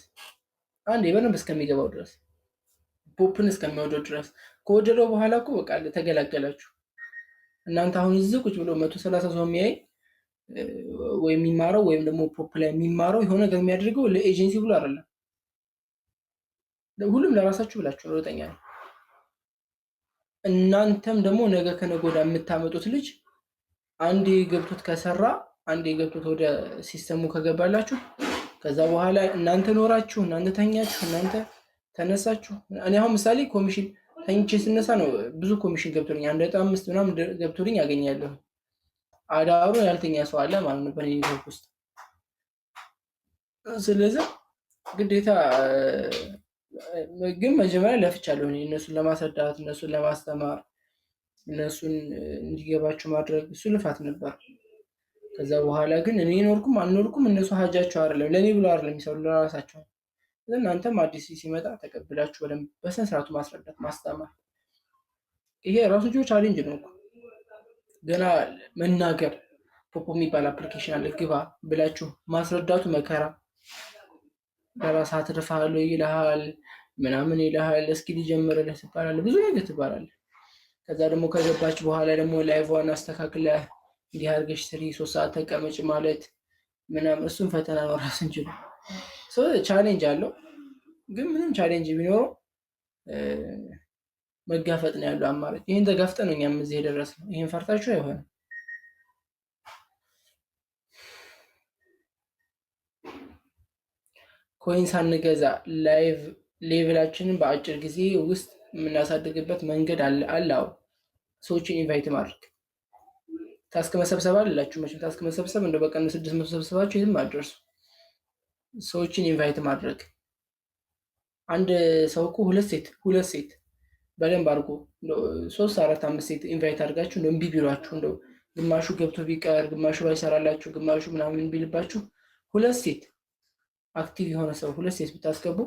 አንዴ በደንብ እስከሚገባው ድረስ ፖፕን እስከሚወደው ድረስ። ከወደደው በኋላ እኮ በቃ ተገላገላችሁ። እናንተ አሁን እዚህ ቁጭ ብሎ 130 ሰው የሚያይ ወይ የሚማረው ወይም ደግሞ ፖፕ ላይ የሚማረው የሆነ ነገር የሚያደርገው ለኤጀንሲ ብሎ አይደለም። ሁሉም ለራሳችሁ ብላችሁ ነው፣ እርግጠኛ ነው። እናንተም ደግሞ ነገ ከነገ ወዲያ የምታመጡት ልጅ አንዴ ገብቶት ከሰራ አንዴ ገብቶት ወደ system ኡ ከገባላችሁ ከዛ በኋላ እናንተ ኖራችሁ እናንተ ተኛችሁ እናንተ ተነሳችሁ። እኔ አሁን ምሳሌ ኮሚሽን ተኝቼ ስነሳ ነው ብዙ ኮሚሽን ገብቶልኝ 1.5 ምናምን ገብቶልኝ ያገኛለሁ። አዳሩ ያልተኛ ሰው አለ ማለት ነው በእኔ ኔትወርክ ውስጥ። ስለዚህ ግዴታ ግን መጀመሪያ ለፍቻለሁ እኔ እነሱን ለማስረዳት እነሱን ለማስተማር እነሱን እንዲገባቸው ማድረግ እሱ ልፋት ነበር። ከዛ በኋላ ግን እኔ ኖርኩም አልኖርኩም እነሱ ሀጃቸው አይደለም ለእኔ ብሎ አይደለም የሚሰሩ ለራሳቸው። እናንተም አዲስ ሲመጣ ተቀብላችሁ በደንብ በስነ ስርዓቱ ማስረዳት ማስተማር፣ ይሄ ራሱ ጆ challenge ነው እኮ ገና መናገር። ፖፖ የሚባል application አለ ግባ ብላችሁ ማስረዳቱ መከራ። ለራስህ አትርፍሃለሁ ይልሃል። ምናምን ይልሃል። እስኪ ሊጀምርልህ ትባላለህ፣ ብዙ ነገር ትባላለህ። ከዛ ደግሞ ከገባች በኋላ ደግሞ live ዋን አስተካክለህ እንዲህ አድርገሽ ስሪ፣ 3 ሰዓት ተቀመጭ ማለት ምናምን፣ እሱም ፈተና ነው ራሱን ችሎ። Challenge አለው። ግን ምንም challenge ቢኖረው መጋፈጥ ነው ያለው አማራጭ። ይህን ተጋፍጠን ነው እኛም እዚህ የደረስነው። ይህን ፈርታችሁ አይሆንም። Coin ሳንገዛ live level ኣችንን በአጭር ጊዜ ውስጥ የምናሳድግበት መንገድ አለ። አዎ፣ ሰዎችን invite ማድረግ፣ task መሰብሰብ አላችሁ መቼም። Task መሰብሰብ እንደ በቀን 600 ሰብስባችሁ የትም አትደርሱ። ሰዎችን invite ማድረግ፣ አንድ ሰው እኮ ሁለት ሴት በደንብ አድርጎ ሶስት፣ አራት፣ አምስት ሴት invite አድርጋችሁ እንደው እምቢ ቢሏችሁ፣ እንደው ግማሹ ገብቶ ቢቀር፣ ግማሹ ባይሰራላችሁ፣ ግማሹ ምናምን ቢልባችሁ፣ ሁለት ሴት active የሆነ ሰው ሁለት ሴት ብታስገቡ፣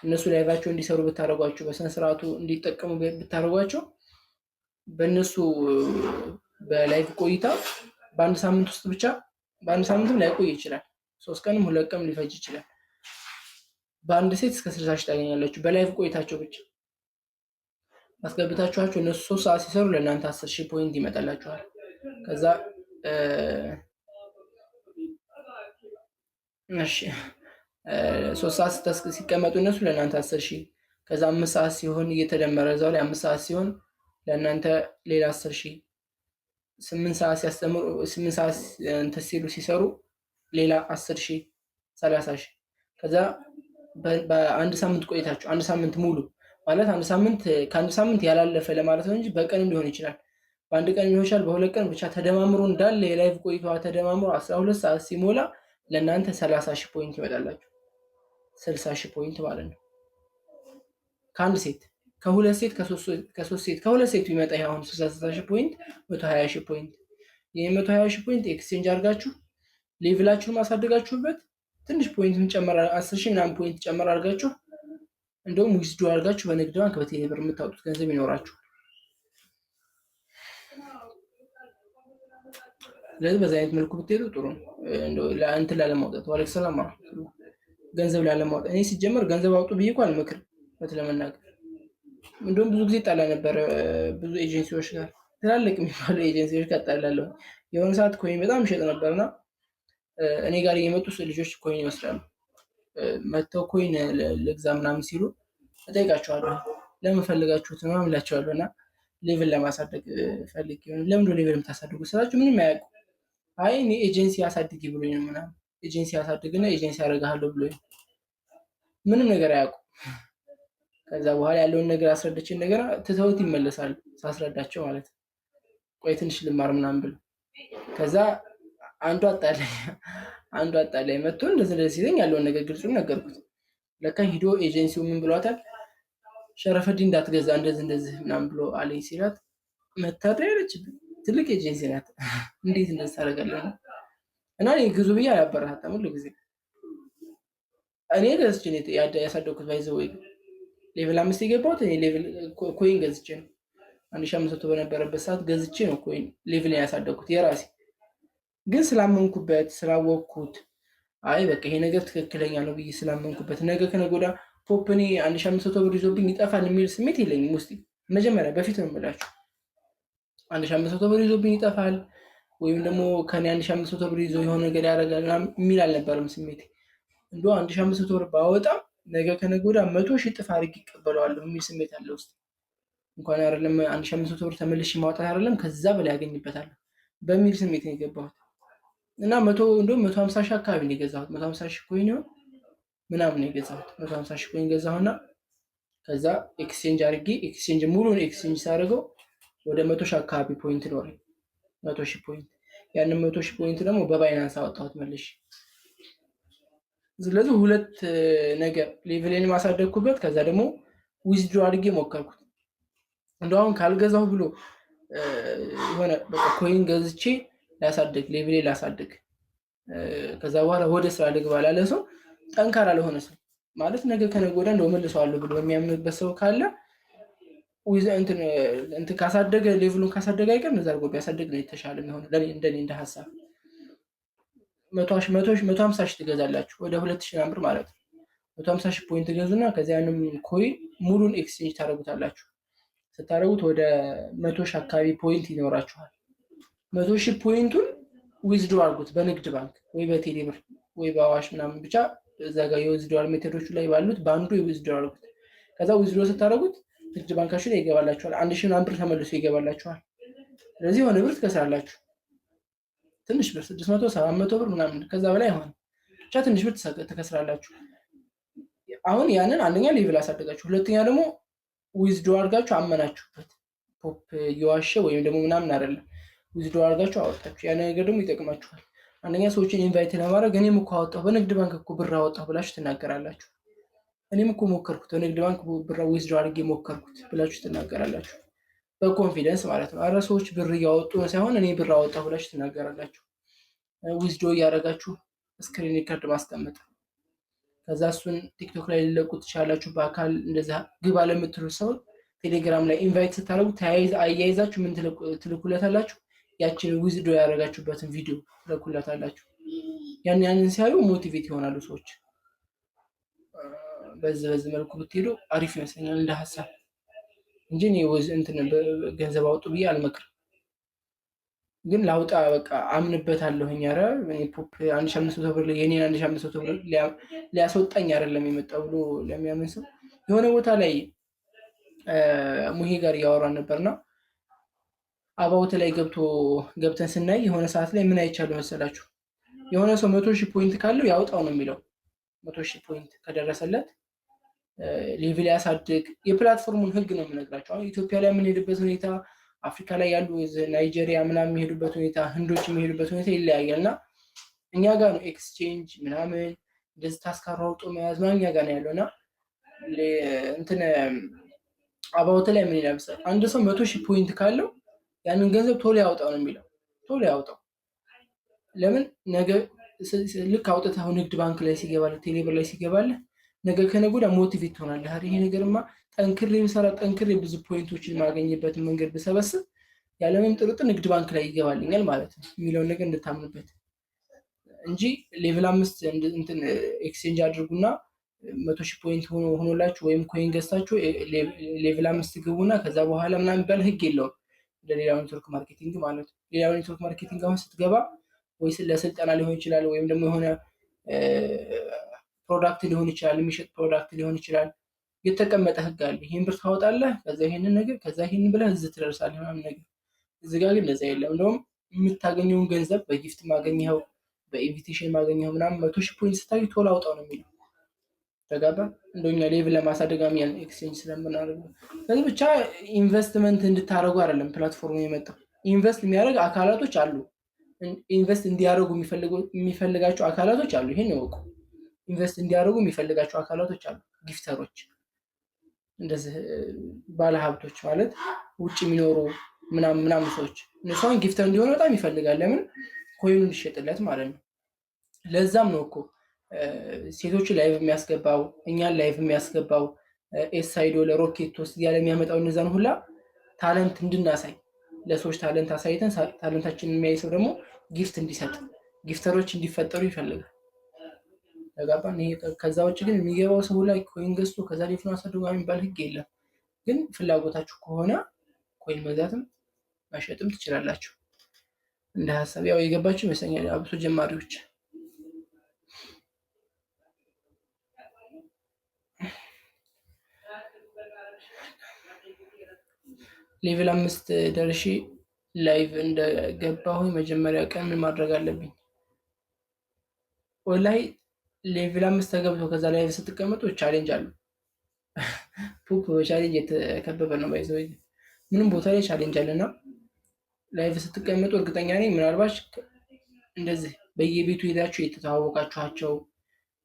እነሱ live ኣቸው እንዲሰሩ ብታደርጓቸው፣ በስነ ስርዓቱ እንዲጠቀሙ ብታደርጓቸው፣ በእነሱ በ live ቆይታ በአንድ ሳምንት ውስጥ ብቻ፣ በአንድ ሳምንትም ላይቆይ ይችላል። 3 ቀንም 2 ቀንም ሊፈጅ ይችላል። በአንድ ሴት እስከ 60,000 ታገኛላችሁ። በ live ቆይታቸው ብቻ አስገብታችኋቸው እነሱ 3 ሰዓት ሲሰሩ ለእናንተ 10,000 point ይመጣላችኋል። ከዛ እሺ 3 ሰዓት ሲቀመጡ እነሱ ለእናንተ 10,000፣ ከዛ 5 ሰዓት ሲሆን እየተደመረ እዛው ላይ 5 ሰዓት ሲሆን ለእናንተ ሌላ 10,000፣ 8 ሰዓት ሲያስተምሩ፣ 8 ሰዓት እንትን ሲሉ ሲሰሩ ሌላ 10,000፣ 30,000። ከዛ በአንድ ሳምንት ቆይታችሁ፣ አንድ ሳምንት ሙሉ ማለት አንድ ሳምንት ከአንድ ሳምንት ያላለፈ ለማለት ነው እንጂ በቀንም ሊሆን ይችላል፣ በአንድ ቀን ሊሆን ይችላል፣ በ2 ቀን ብቻ ተደማምሮ እንዳለ የ live ቆይታዋ ተደማምሮ 12 ሰዓት ሲሞላ ለእናንተ 30,000 point ይመጣላችሁ። 60,000 point ማለት ነው። ከአንድ ሴት፣ ከሁለት ሴት፣ ከሶስት ሴት፣ ከሁለት ሴት ቢመጣ ይሄ አሁን 60,000 point 120,000 point። ይህ 120,000 point exchange አድርጋችሁ level ኣችሁን ማሳደጋችሁበት ትንሽ point ጨመር፣ 10,000 ምናምን point ጨመር አድርጋችሁ እንደውም withdraw አድርጋችሁ በንግድ ባንክ፣ በቴሌ ብር የምታወጡት ገንዘብ ይኖራችኋል። ስለዚህ በዚህ አይነት መልኩ ብትሄዱ ጥሩ ነው። እንትን ላለማውጣት፣ ዋሌክ ሰላም፣ ገንዘብ ላለማውጣት። እኔ ሲጀመር ገንዘብ አውጡ ብዬ እኮ አልመክርም። እውነት ለመናገር እንደውም ብዙ ጊዜ ጣላ ነበረ ብዙ ኤጀንሲዎች ጋር፣ ትላልቅ የሚባሉ ኤጀንሲዎች ጋር ጣላለሁ። የሆነ ሰዓት coin በጣም ይሸጥ ነበርና እኔ ጋር እየመጡ ልጆች coin ይወስዳሉ። መጥተው coin ልግዛ ምናምን ሲሉ እጠይቃቸዋለሁ። ለምን ፈልጋችሁት ነው እላቸዋለሁ። እና level ለማሳደግ ፈልጌ። ለምንድን level የምታሳድጉ ስላቸው ምንም አያውቁ። አይ እኔ ኤጀንሲ አሳድጊ ብሎኝ ነው ምናምን፣ ኤጀንሲ አሳድግና ኤጀንሲ አደርግሃለሁ ብሎኝ፣ ምንም ነገር አያውቁ። ከዛ በኋላ ያለውን ነገር አስረዳችን እንደገና ትተውት ይመለሳሉ። ሳስረዳቸው ማለት ነው። ቆይ ትንሽ ልማር ምናምን ብሎ ከዛ አንዱ አጣላይ መጥቶ እንደዚህ እንደዚህ ሲለኝ ያለውን ነገር ግልጹን ነገርኩት። ለካ ሂዶ ኤጀንሲው ምን ብሏታል? ሸረፈዲ እንዳትገዛ እንደዚህ እንደዚህ ምናምን ብሎ አለኝ ሲላት መታደር ያለችብኝ። ትልቅ ኤጀንሲ ናት። እንዴት እንደዚህ ታደርጋለህ? ነው እና እኔ ግዙ ብዬ አላበረታታም። ሁሉ ጊዜ እኔ ገዝቼ ነው ያሳደግኩት። By the way level 5 የገባሁት እኔ level coin ገዝቼ ነው። 1500 በነበረበት ሰዓት ገዝቼ ነው coin level ያሳደግኩት የራሴ። ግን ስላመንኩበት፣ ስላወቅኩት፣ አይ በቃ ይሄ ነገር ትክክለኛ ነው ብዬ ስላመንኩበት፣ ነገ ከነገ ወዲያ ፖፕ እኔ 1500 ብር ይዞብኝ ይጠፋል የሚል ስሜት የለኝም ውስጤ። መጀመሪያ በፊት ነው የምላችሁ፣ 1500 ብር ይዞብኝ ይጠፋል ወይም ደግሞ ከኔ 1500 ብር ይዞ የሆነ ነገር ያደርጋል የሚል አልነበረም ስሜቴ። እንደው 1500 ብር ባወጣም ነገ ከነገ ወዲያ 100,000 እጥፍ አድርጌ ይቀበለዋለሁ የሚል ስሜት አለ ውስጥ። እንኳን አይደለም 1500 ብር ተመልሼ ማውጣት አይደለም ከዛ በላይ ያገኝበታለሁ በሚል ስሜት ነው የገባሁት። እና መቶ እንደውም 150,000 አካባቢ ነው የገዛሁት። 150,000 coin ይሆን ምናምን ነው የገዛሁት። 150,000 coin ገዛሁና ከዛ exchange አድርጌ፣ exchange ሙሉን exchange ሳደርገው ወደ 100,000 አካባቢ point ኖረኝ። 100,000 point፣ ያንን 100,000 point ደግሞ በ Binance አወጣሁት መልሼ። ስለዚህ ሁለት ነገር level ኤን ማሳደግኩበት፣ ከዛ ደግሞ withdraw አድርጌ ሞከርኩት። እንደው አሁን ካልገዛሁ ብሎ የሆነ በቃ coin ገዝቼ ላሳድግ፣ level ኤ ላሳድግ፣ ከዛ በኋላ ወደ ስራ ልግባ ላለ ሰው፣ ጠንካራ ለሆነ ሰው ማለት ነገ ከነገ ወዲያ እንደው መልሰዋለሁ ብሎ የሚያምንበት ሰው ካለ እንትን ካሳደገ፣ level ኡን ካሳደገ አይቀር እንደዛ አድርጎ ቢያሳድግ ነው የተሻለ የሚሆነው። ለእኔ እንደኔ እንደ ሀሳብ 150,000 ትገዛላችሁ፣ ወደ 2000 ብር ማለት ነው። 150 ሺህ point ገዙና ከዚያ ያንም coin ሙሉን exchange ታደርጉታላችሁ። ስታደርጉት ወደ 100,000 አካባቢ point ይኖራችኋል። 100,000 point ኡን withdraw አድርጉት በንግድ ባንክ ወይ በቴሌ ብር ወይ በአዋሽ ምናምን፣ ብቻ እዛ ጋር የ withdrawal method ኦቹ ላይ ባሉት በአንዱ የ withdraw አድርጉት። ከዛ withdraw ስታደርጉት ንግድ ባንካችሁ ላይ ይገባላችኋል። 1,000 ምናምን ብር ተመልሶ ይገባላችኋል። ስለዚህ የሆነ ብር ትከስራላችሁ። ትንሽ ብር፣ 600፣ 700 ብር ምናምን፣ ከዛ በላይ አይሆንም። ብቻ ትንሽ ብር ትከስራላችሁ። አሁን ያንን አንደኛ level አሳደጋችሁ፣ ሁለተኛ ደግሞ withdraw አድርጋችሁ አመናችሁበት። ፖፕ እየዋሸ ወይም ደግሞ ምናምን አይደለም። Withdraw አድርጋችሁ አወጣችሁ። ያ ነገር ደግሞ ይጠቅማችኋል። አንደኛ ሰዎችን invite ለማድረግ እኔም እኮ አወጣሁ፣ በንግድ ባንክ እኮ ብር አወጣሁ ብላችሁ ትናገራላችሁ። እኔም እኮ ሞከርኩት፣ በንግድ ባንክ ብር withdraw አድርጌ ሞከርኩት ብላችሁ ትናገራላችሁ። በ confidence ማለት ነው። አረ ሰዎች ብር እያወጡ ነው ሳይሆን እኔ ብር አወጣሁ ብላችሁ ትናገራላችሁ። Withdraw እያደረጋችሁ screen record ማስቀመጥ፣ ከዛ እሱን ቲክቶክ ላይ ሊለቁ ትችላላችሁ። በአካል እንደዛ ግባ ለምትሉ ሰው ቴሌግራም ላይ invite ስታደርጉ ተያይዝ አያይዛችሁ ምን ትልኩለታላችሁ? ያችን withdraw ያደረጋችሁበትን ቪዲዮ ትልኩለታላችሁ። ያንን ሲያዩ motivate ይሆናሉ ሰዎች። በዚህ መልኩ ብትሄዱ አሪፍ ይመስለኛል እንደ ሀሳብ እንጂ እኔ እንትን ገንዘብ አውጡ ብዬ አልመክርም። ግን ላውጣ በቃ አምንበታለሁኝ። ኧረ እኔ ፖፕ 1500 ብር የኔን 1500 ብር ሊያስወጣኝ አይደለም የመጣው ብሎ ለሚያምን ሰው፣ የሆነ ቦታ ላይ ሙሄ ጋር እያወራን ነበርና about ላይ ገብተን ስናይ የሆነ ሰዓት ላይ ምን አይቻለሁ መሰላችሁ? የሆነ ሰው 100,000 point ካለው ያውጣው ነው የሚለው። 100,000 point ከደረሰለት level ያሳድግ። የ platform ኡን ህግ ነው የምነግራቸው። አሁን ኢትዮጵያ ላይ የምንሄድበት ሁኔታ፣ አፍሪካ ላይ ያሉ ናይጄሪያ ምናምን የሚሄዱበት ሁኔታ፣ ህንዶች የሚሄዱበት ሁኔታ ይለያያል። እና እኛ ጋር ነው exchange ምናምን እንደዚህ task አሯሩጦ መያዝ ምናምን እኛ ጋር ነው ያለው። እና እንትን about ላይ ምን ይላል መሰለህ? አንድ ሰው 100,000 point ካለው ያንን ገንዘብ ቶሎ ያውጣው ነው የሚለው። ቶሎ ያውጣው። ለምን? ነገ ልክ አውጥተኸው ንግድ ባንክ ላይ ሲገባልህ፣ ቴሌብር ላይ ሲገባልህ ነገ ከነገ ወዲያ motivate ትሆናለህ። ኧረ ይሄ ነገርማ ጠንክሬ ብሰራ፣ ጠንክሬ ብዙ point ኦችን የማገኝበትን መንገድ ብሰበስብ ያለምንም ጥርጥር ንግድ ባንክ ላይ ይገባልኛል ማለት ነው የሚለውን ነገር እንድታምኑበት እንጂ level 5 እንትን exchange አድርጉና 100,000 point ሆኖላችሁ ወይም coin ገዝታችሁ level 5 ግቡና ከዛ በኋላ ምናምን የሚባል ህግ የለውም። ለሌላው network marketing ማለት ነው። ሌላው network marketing አሁን ስትገባ ወይ ለስልጠና ሊሆን ይችላል ወይም ደግሞ የሆነ product ሊሆን ይችላል፣ የሚሸጥ product ሊሆን ይችላል። የተቀመጠ ህግ አለ። ይሄን ብር ታወጣለህ፣ ከዛ ይሄንን ነገር፣ ከዛ ይሄንን ብለህ እዚህ ትደርሳለህ ምናምን ነገር። እዚህ ጋር ግን እንደዛ የለም። እንደውም የምታገኘውን ገንዘብ በ gift ማገኘኸው፣ በ invitation ማገኘኸው ምናምን 100,000 point ስታገኝ ቶሎ አውጣው ነው የሚለው። ተጋባ እንደኛ level ለማሳደግ ያን exchange ስለምናደርግ ነው። ስለዚህ ብቻ ኢንቨስትመንት እንድታደርጉ አይደለም platform ኡ የመጣው። Invest የሚያደርግ አካላቶች አሉ። Invest እንዲያደርጉ የሚፈልጋቸው አካላቶች አሉ። ይሄን ይወቁ። Invest እንዲያደርጉ የሚፈልጋቸው አካላቶች አሉ። Gifter ኦች፣ እንደዚህ ባለሀብቶች ማለት ውጭ የሚኖሩ ምናምን ምናምን ሰዎች፣ እነሱ አሁን gifter እንዲሆኑ በጣም ይፈልጋል። ለምን? Coin ኡ እንዲሸጥለት ማለት ነው። ለዛም ነው እኮ ሴቶች live የሚያስገባው፣ እኛን live የሚያስገባው፣ ኤስአይዶ ለሮኬት ውስጥ እያለ የሚያመጣው እነዛን ሁላ talent እንድናሳይ፣ ለሰዎች talent አሳይተን talent ኣችንን የሚያይ ሰው ደግሞ gift እንዲሰጥ፣ gifter ኦች እንዲፈጠሩ ይፈልጋል። ተጋባን። ይሄ ከዛ ውጭ ግን የሚገባው ሰው ላይ coin ገዝቶ ከዛ level ኡን አሳድጎ የሚባል ህግ የለም። ግን ፍላጎታችሁ ከሆነ coin መግዛትም መሸጥም ትችላላችሁ። እንደ ሀሳብ ያው የገባችሁ ይመስለኛል አብሶ ጀማሪዎች። Level 5 ደርሼ live እንደገባሁኝ መጀመሪያ ቀን ምን ማድረግ አለብኝ? ወላሂ level 5 ተገብቶ ከዛ live ስትቀመጡ challenge አሉ። ፑፕ በ challenge የተከበበ ነው። By the way ምንም ቦታ ላይ challenge አለና live ስትቀመጡ እርግጠኛ ነኝ ምናልባት እንደዚህ በየቤቱ ሄዳችሁ የተተዋወቃችኋቸው፣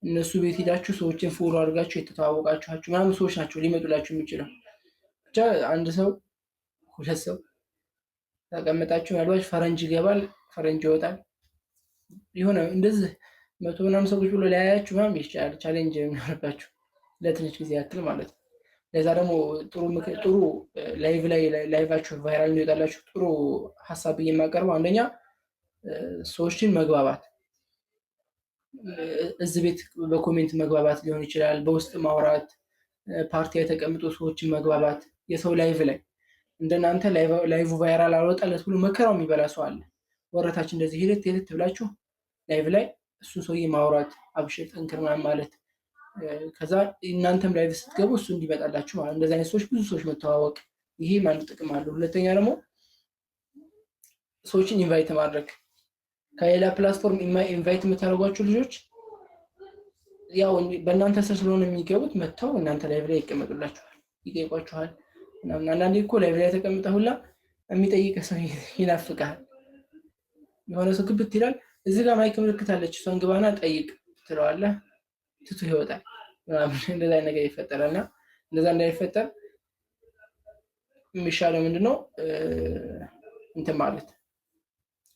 እነሱ ቤት ሄዳችሁ ሰዎችን follow አድርጋችሁ የተተዋወቃችኋቸው ምናምን ሰዎች ናቸው ሊመጡላችሁ የሚችለው። ብቻ አንድ ሰው ሁለት ሰው ተቀመጣችሁ ምናልባት ፈረንጅ ይገባል፣ ፈረንጅ ይወጣል። የሆነ እንደዚህ መቶ ምናምን ሰዎች ብሎ ሊያያችሁ ምናምን ይችላል። Challenge የሚሆንባችሁ ለትንሽ ጊዜ ያክል ማለት ነው። ለዛ ደግሞ ጥሩ ጥሩ live ላይ live ኣችሁ viral እንዲወጣላችሁ ጥሩ ሀሳብ ብዬ የማቀርበው አንደኛ ሰዎችን መግባባት እዚህ ቤት በ comment መግባባት ሊሆን ይችላል፣ በውስጥ ማውራት፣ ፓርቲ የተቀምጡ ሰዎችን መግባባት፣ የሰው live ላይ እንደናንተ live viral አልወጣለት ብሎ መከራው የሚበላ ሰው አለ። ወረታችን እንደዚህ ሂደት ሂደት ብላችሁ live ላይ እሱን ሰውዬ ማውራት፣ አብሽር ጠንክር ምናምን ማለት፣ ከዛ እናንተም live ስትገቡ እሱ እንዲመጣላችሁ ማለት እንደዚህ አይነት ሰዎች ብዙ ሰዎች መተዋወቅ፣ ይሄ አንዱ ጥቅም አለው። ሁለተኛ ደግሞ ሰዎችን invite ማድረግ፣ ከሌላ platform invite የምታደርጓቸው ልጆች ያው በእናንተ ስር ስለሆነ የሚገቡት መጥተው እናንተ live ላይ ይቀመጡላችኋል፣ ይጠይቋችኋል ምናምን። አንዳንዴ እኮ live ላይ ተቀምጠህ ሁላ የሚጠይቅ ሰው ይናፍቅሃል። የሆነ ሰው ግብት ይላል። እዚህ ጋር mic ምልክት አለች፣ እሷን ግባና ጠይቅ ትለዋለህ፣ ትቶ ይወጣል ምናምን። እንደዛ ነገር ይፈጠራል። እና እንደዛ እንዳይፈጠር የሚሻለው ምንድነው እንትን ማለት።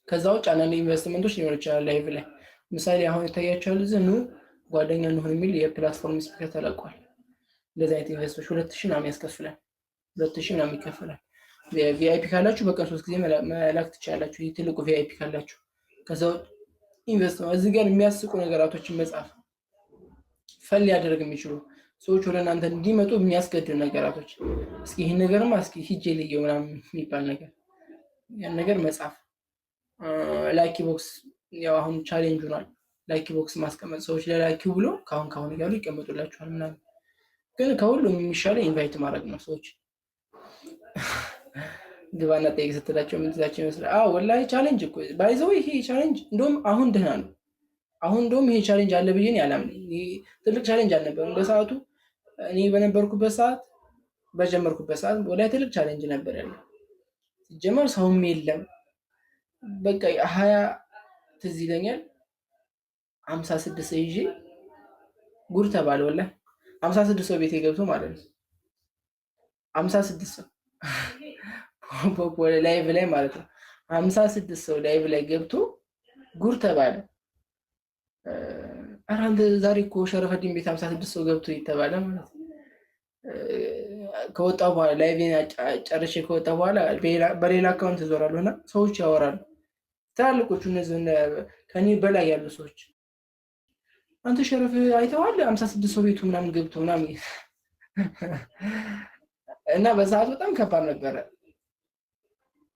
ከዛ ውጭ አንዳንድ ኢንቨስትመንቶች ሊኖር ይችላል live ላይ። ምሳሌ አሁን ይታያቸዋል፣ እዚህ ኑ ጓደኛ እንሁን የሚል የ platform speaker ተለቋል። እንደዚህ አይነት ኢንቨስትመንቶች 2000 ምናምን ያስከፍላል፣ 2000 ምናምን ይከፈላል። VIP ካላችሁ በቀን 3 ጊዜ መላክ ትችላላችሁ። ይህ ትልቁ VIP ካላችሁ። ከዛ ውጭ ኢንቨስትመንት እዚህ ጋር የሚያስቁ ነገራቶችን መጻፍ፣ fun ሊያደርግ የሚችሉ ሰዎች ወደ እናንተ እንዲመጡ የሚያስገድዱ ነገራቶች፣ እስኪ ይህን ነገርማ እስኪ ሂጄ ልየው ምናምን የሚባል ነገር፣ ያን ነገር መጻፍ። Lucky box ያው አሁን challenge ሆኗል። Lucky box ማስቀመጥ፣ ሰዎች ለ lucky ው ብሎ ካሁን ካሁን እያሉ ይቀመጡላችኋል ምናምን። ግን ከሁሉም የሚሻለው invite ማድረግ ነው። ሰዎች ግባና ጠይቅ ስትላቸው የምትይዛቸው ይመስላል። አዎ ወላሂ challenge እኮ by the way ይሄ challenge እንደውም አሁን ደህና ነው። አሁን እንደውም ይሄ challenge አለ ብዬ እኔ አላምንም። ይሄ ትልቅ challenge አልነበረም በሰዓቱ። እኔ በነበርኩበት ሰዓት፣ በጀመርኩበት ሰዓት ወላሂ ትልቅ challenge ነበር ያለው። ሲጀመር ሰውም የለም። በቃ 20 ትዝ ይለኛል፣ 56 ሰው ይዤ ጉድ ተባለ። ወላሂ 56 ሰው ቤቴ ገብቶ ማለት ነው። 56 ሰው live ላይ ማለት ነው። 56 ሰው live ላይ ገብቶ ጉድ ተባለ። ኧረ አንተ ዛሬ እኮ ሸረፈዲን ቤት 56 ሰው ገብቶ ይተባለ ማለት ነው። ከወጣሁ በኋላ live ጨርሼ ከወጣሁ በኋላ በሌላ account እዞራለሁ እና ሰዎች ያወራሉ። ትላልቆቹ እነዚህ ከኔ በላይ ያሉ ሰዎች አንተ ሸረፍ አይተዋል 56 ሰው ቤቱ ምናምን ገብቶ ምናምን፣ እና በሰዓቱ በጣም ከባድ ነበረ።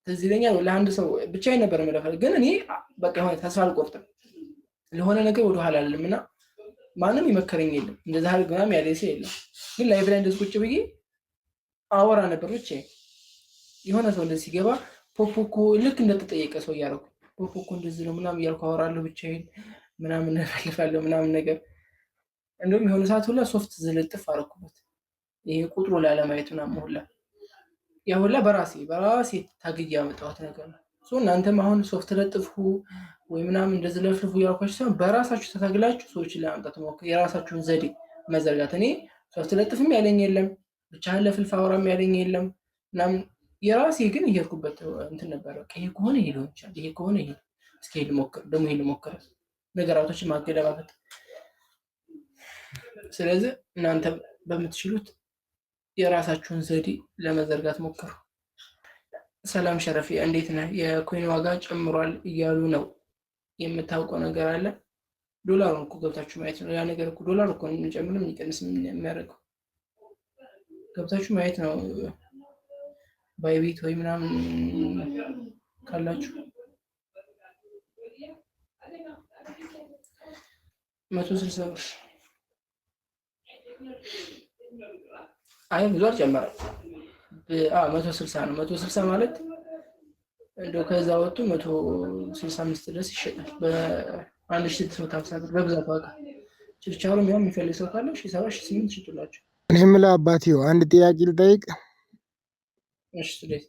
ትዝ ይለኛል ለአንድ ሰው ብቻዬን ነበር የምለፈው፣ ግን እኔ በቃ የሆነ ተስፋ አልቆርጥም። ለሆነ ነገር ወደኋላ አልልም እና ማንም ይመከረኝ የለም፣ እንደዛ አድርግ ምናምን ያለ ሰው የለም። ግን live ላይ እንደዚህ ቁጭ ብዬ አወራ ነበር ብቻዬን። የሆነ ሰው እንደዚህ ሲገባ ፖፖ እኮ ልክ እንደተጠየቀ ሰው እያደረኩ ፖፖ እኮ እንደዚህ ነው ምናምን እያልኩ አወራለሁ ብቻዬን ምናምን፣ እፈልፋለሁ ምናምን ነገር። እንደውም የሆነ ሰዓት ሁላ ሶፍት ዝልጥፍ አደረኩበት። ይሄ ቁጥሩ ላለማየት ምናምን ሁላ፣ ያ ሁላ በራሴ በራሴ ታግዬ ያመጣሁት ነገር ነው። እናንተም አሁን ሶፍት ለጥፉ ወይ ምናምን እንደዚህ ለፍልፉ እያልኳችሁ ሳይሆን በራሳችሁ ተታግላችሁ ሰዎችን ለማምጣት ሞክሩ። የራሳችሁን ዘዴ መዘርጋት። እኔ ሶፍት ለጥፍም ያለኝ የለም፣ ብቻህን ለፍልፍ አውራም ያለኝ የለም ምናምን። የራሴ ግን እየሄድኩበት እንትን ነበረ። በቃ ይሄ ከሆነ ይሄ ሊሆን ይችላል፣ ይሄ ከሆነ ይሄ፣ እስኪ ይሄ ልሞክር፣ ደግሞ ይሄ ልሞክር፣ ነገራቶችን ማገለባበጥ። ስለዚህ እናንተ በምትችሉት የራሳችሁን ዘዴ ለመዘርጋት ሞክሩ። ሰላም ሸረፊ፣ እንዴት ነህ? የ coin ዋጋ ጨምሯል እያሉ ነው። የምታውቀው ነገር አለ? ዶላሩን እኮ ገብታችሁ ማየት ነው። ያ ነገር እኮ ዶላር እኮ የሚጨምርም የሚቀንስም የሚያደርገው ገብታችሁ ማየት ነው። Bybit ወይ ምናምን ካላችሁ 160 ብር። አይ ብዙ አልጨመረም። 160 ነው። 160 ማለት እንደው ከዛ ወጥቶ 165 ድረስ ይሸጣል። በ1650 ብር በብዛት ዋጋ። ችርቻሮ ያው የሚፈልግ ሰው ካለ 1700፣ 1800 ሽጡላቸው። እኔ የምልህ አባትዬው አንድ ጥያቄ ልጠይቅ። እሺ ስለዚህ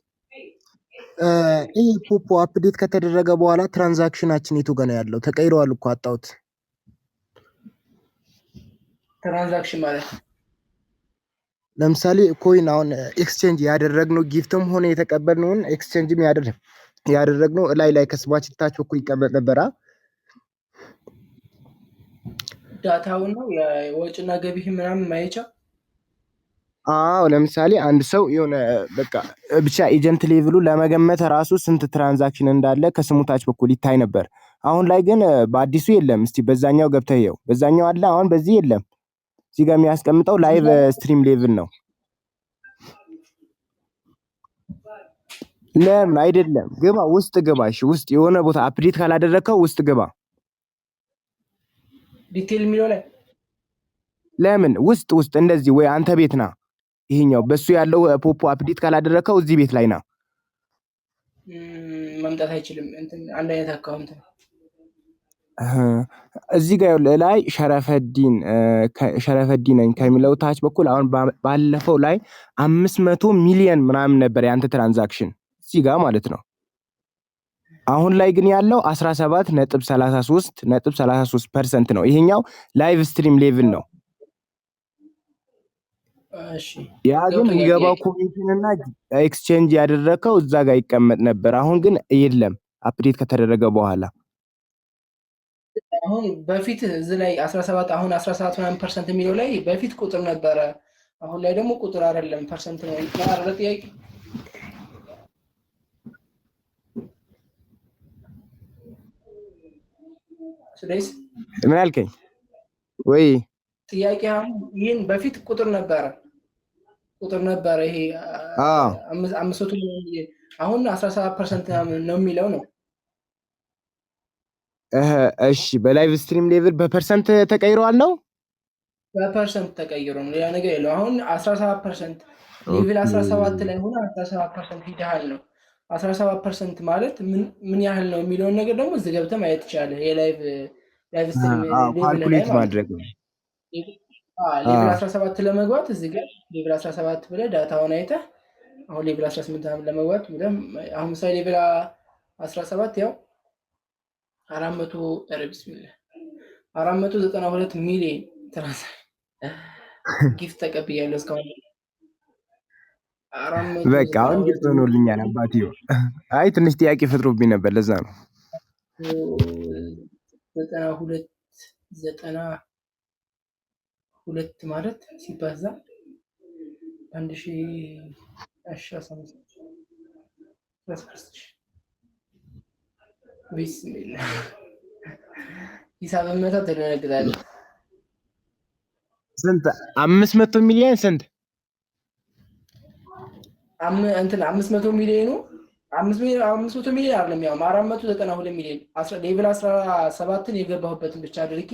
ይህ ፖፖ update ከተደረገ በኋላ transaction ኣችን የቱ ጋር ነው ያለው? ተቀይረዋል እኮ አጣሁት። Transaction ማለት? ለምሳሌ coin አሁን exchange ያደረግነው gift ም ሆነ የተቀበልነውን exchange ም ያደረግነው ላይ ላይ ከስማችን ታች በኩል ይቀመጥ ነበራ። Data ው ነው የወጭና ገቢህ ምናምን ማየቻ። አዎ፣ ለምሳሌ አንድ ሰው የሆነ በቃ ብቻ agent level ኡ ለመገመት ራሱ ስንት transaction እንዳለ ከስሙ ታች በኩል ይታይ ነበር። አሁን ላይ ግን በአዲሱ የለም። እስቲ በዛኛው ገብተህ ይኸው፣ በዛኛው አለ፣ አሁን በዚህ የለም። እዚህ ጋር የሚያስቀምጠው live stream level ነው። ለምን አይደለም? ግባ፣ ውስጥ ግባ። እሺ፣ ውስጥ የሆነ ቦታ update ካላደረግከው ውስጥ ግባ። Detail የሚለው ላይ ለምን ውስጥ ውስጥ እንደዚህ ወይ አንተ ቤት ና። ይሄኛው በሱ ያለው ፖፖ update ካላደረግከው እዚህ ቤት ላይ ና። መምጣት አይችልም። እንትን አንድ አይነት account ነው። እዚህ ጋር ላይ ሸረፈዲን ሸረፈዲን ነኝ ከሚለው ታች በኩል አሁን ባለፈው ላይ 500 ሚሊዮን ምናምን ነበር የአንተ transaction እዚህ ጋር ማለት ነው። አሁን ላይ ግን ያለው 17.33.33% ነው። ይሄኛው live stream level ነው። ያ ግን የሚገባው ኮሚሽን እና exchange ያደረከው እዛ ጋር ይቀመጥ ነበር። አሁን ግን የለም update ከተደረገ በኋላ። አሁን በፊት እዚህ ላይ 17 አሁን 17 ምናምን percent የሚለው ላይ በፊት ቁጥር ነበረ። አሁን ላይ ደግሞ ቁጥር አይደለም percent ነው። አይደለ ጥያቄ? ስለዚህ ምን አልከኝ? ወይ ጥያቄ አሁን ይህን በፊት ቁጥር ነበረ ይሄ 500 አሁን 17% ነው የሚለው ነው። እሺ በ live stream level በ percent ተቀይሯል ነው? በ percent ተቀይሮ ነው፣ ሌላ ነገር የለው። አሁን 17% level 17 ላይ ሆነ 17% ሂደሃል ነው። 17% ማለት ምን ያህል ነው የሚለውን ነገር ደግሞ እዚህ ገብተህ ማየት ትችላለህ። የ live stream calculate ማድረግ ነው። Level 17 ለመግባት እዚህ ጋር level 17 ብለህ data ውን አይተህ አሁን level 18 ለመግባት ብለህ አሁን ምሳሌ level 17 ያው 492 ሚሊዮን gift ተቀብያለሁ እስካሁን። በቃ አሁን ግልጽ ሆኖልኛል አባትዬው። አይ ትንሽ ጥያቄ ፈጥሮብኝ ነበር፣ ለዛ ነው። 92 92 ማለት ሲባዛ 1015 ቢስሚላህ ሂሳብ መታ ትደነግጣለህ። ስንት 500 ሚሊዮን ስንት እንትን 500 ሚሊዮኑ 500 ሚሊዮን አይደለም፣ ያው 492 ሚሊዮን level 17ን የገባሁበትን ብቻ አድርጌ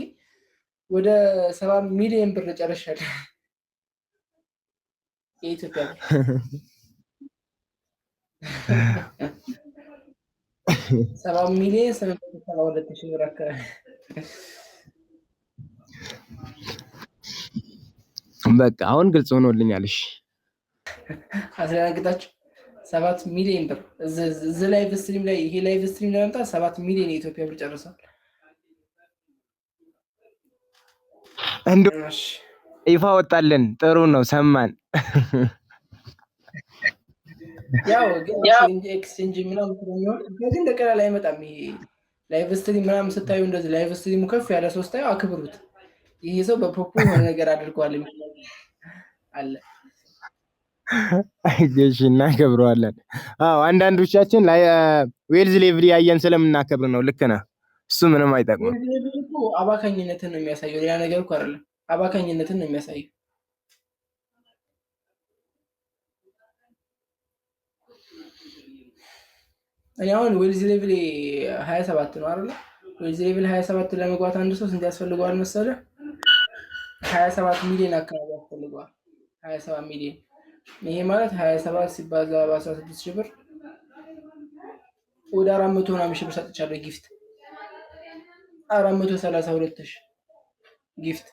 ወደ 70 ሚሊዮን ብር ጨርሻለሁ። የኢትዮጵያ ብር 70 ሚሊዮን 872 ሺህ ብር አካባቢ። በቃ አሁን ግልጽ ሆኖልኛል። እሺ አስደነግጣችሁ 7 ሚሊዮን ብር እዚህ live stream ላይ ይሄ live stream ለመምጣት 7 ሚሊዮን የኢትዮጵያ ብር ጨርሰዋል። እንደው ይፋ ወጣልን። ጥሩ ነው፣ ሰማን። ያው ግን exchange ምናምን ስለሚሆን ግን እንደቀላል አይመጣም። ይሄ live stream ምናምን ስታዩ እንደዚህ live stream ኡ ከፍ ያለ ሰው ስታዩ አክብሩት። ይሄ ሰው በፖፖ የሆነ ነገር አድርጓል የሚል አለ። እሺ እናከብረዋለን። አዎ አንዳንዶቻችን ላይ wealth level ያየን ስለምናከብር ነው። ልክ ነህ። እሱ ምንም አይጠቅምም። Wealth level እኮ አባካኝነትን ነው የሚያሳየው፣ ሌላ ነገር እኮ አይደለም። አባካኝነትን ነው የሚያሳየው። እኔ አሁን wealth level 27 ነው አይደለ? Wealth level 27 ለመግባት አንድ ሰው ስንት ያስፈልገዋል መሰለህ? 27 ሚሊዮን አካባቢ ያስፈልገዋል። 27 ሚሊዮን። ይሄ ማለት 27 ሲባዛ በ16 ሺህ ብር ወደ 400 ምናምን ሺህ ብር ሰጥቻለሁ gift። 432 ሺህ gift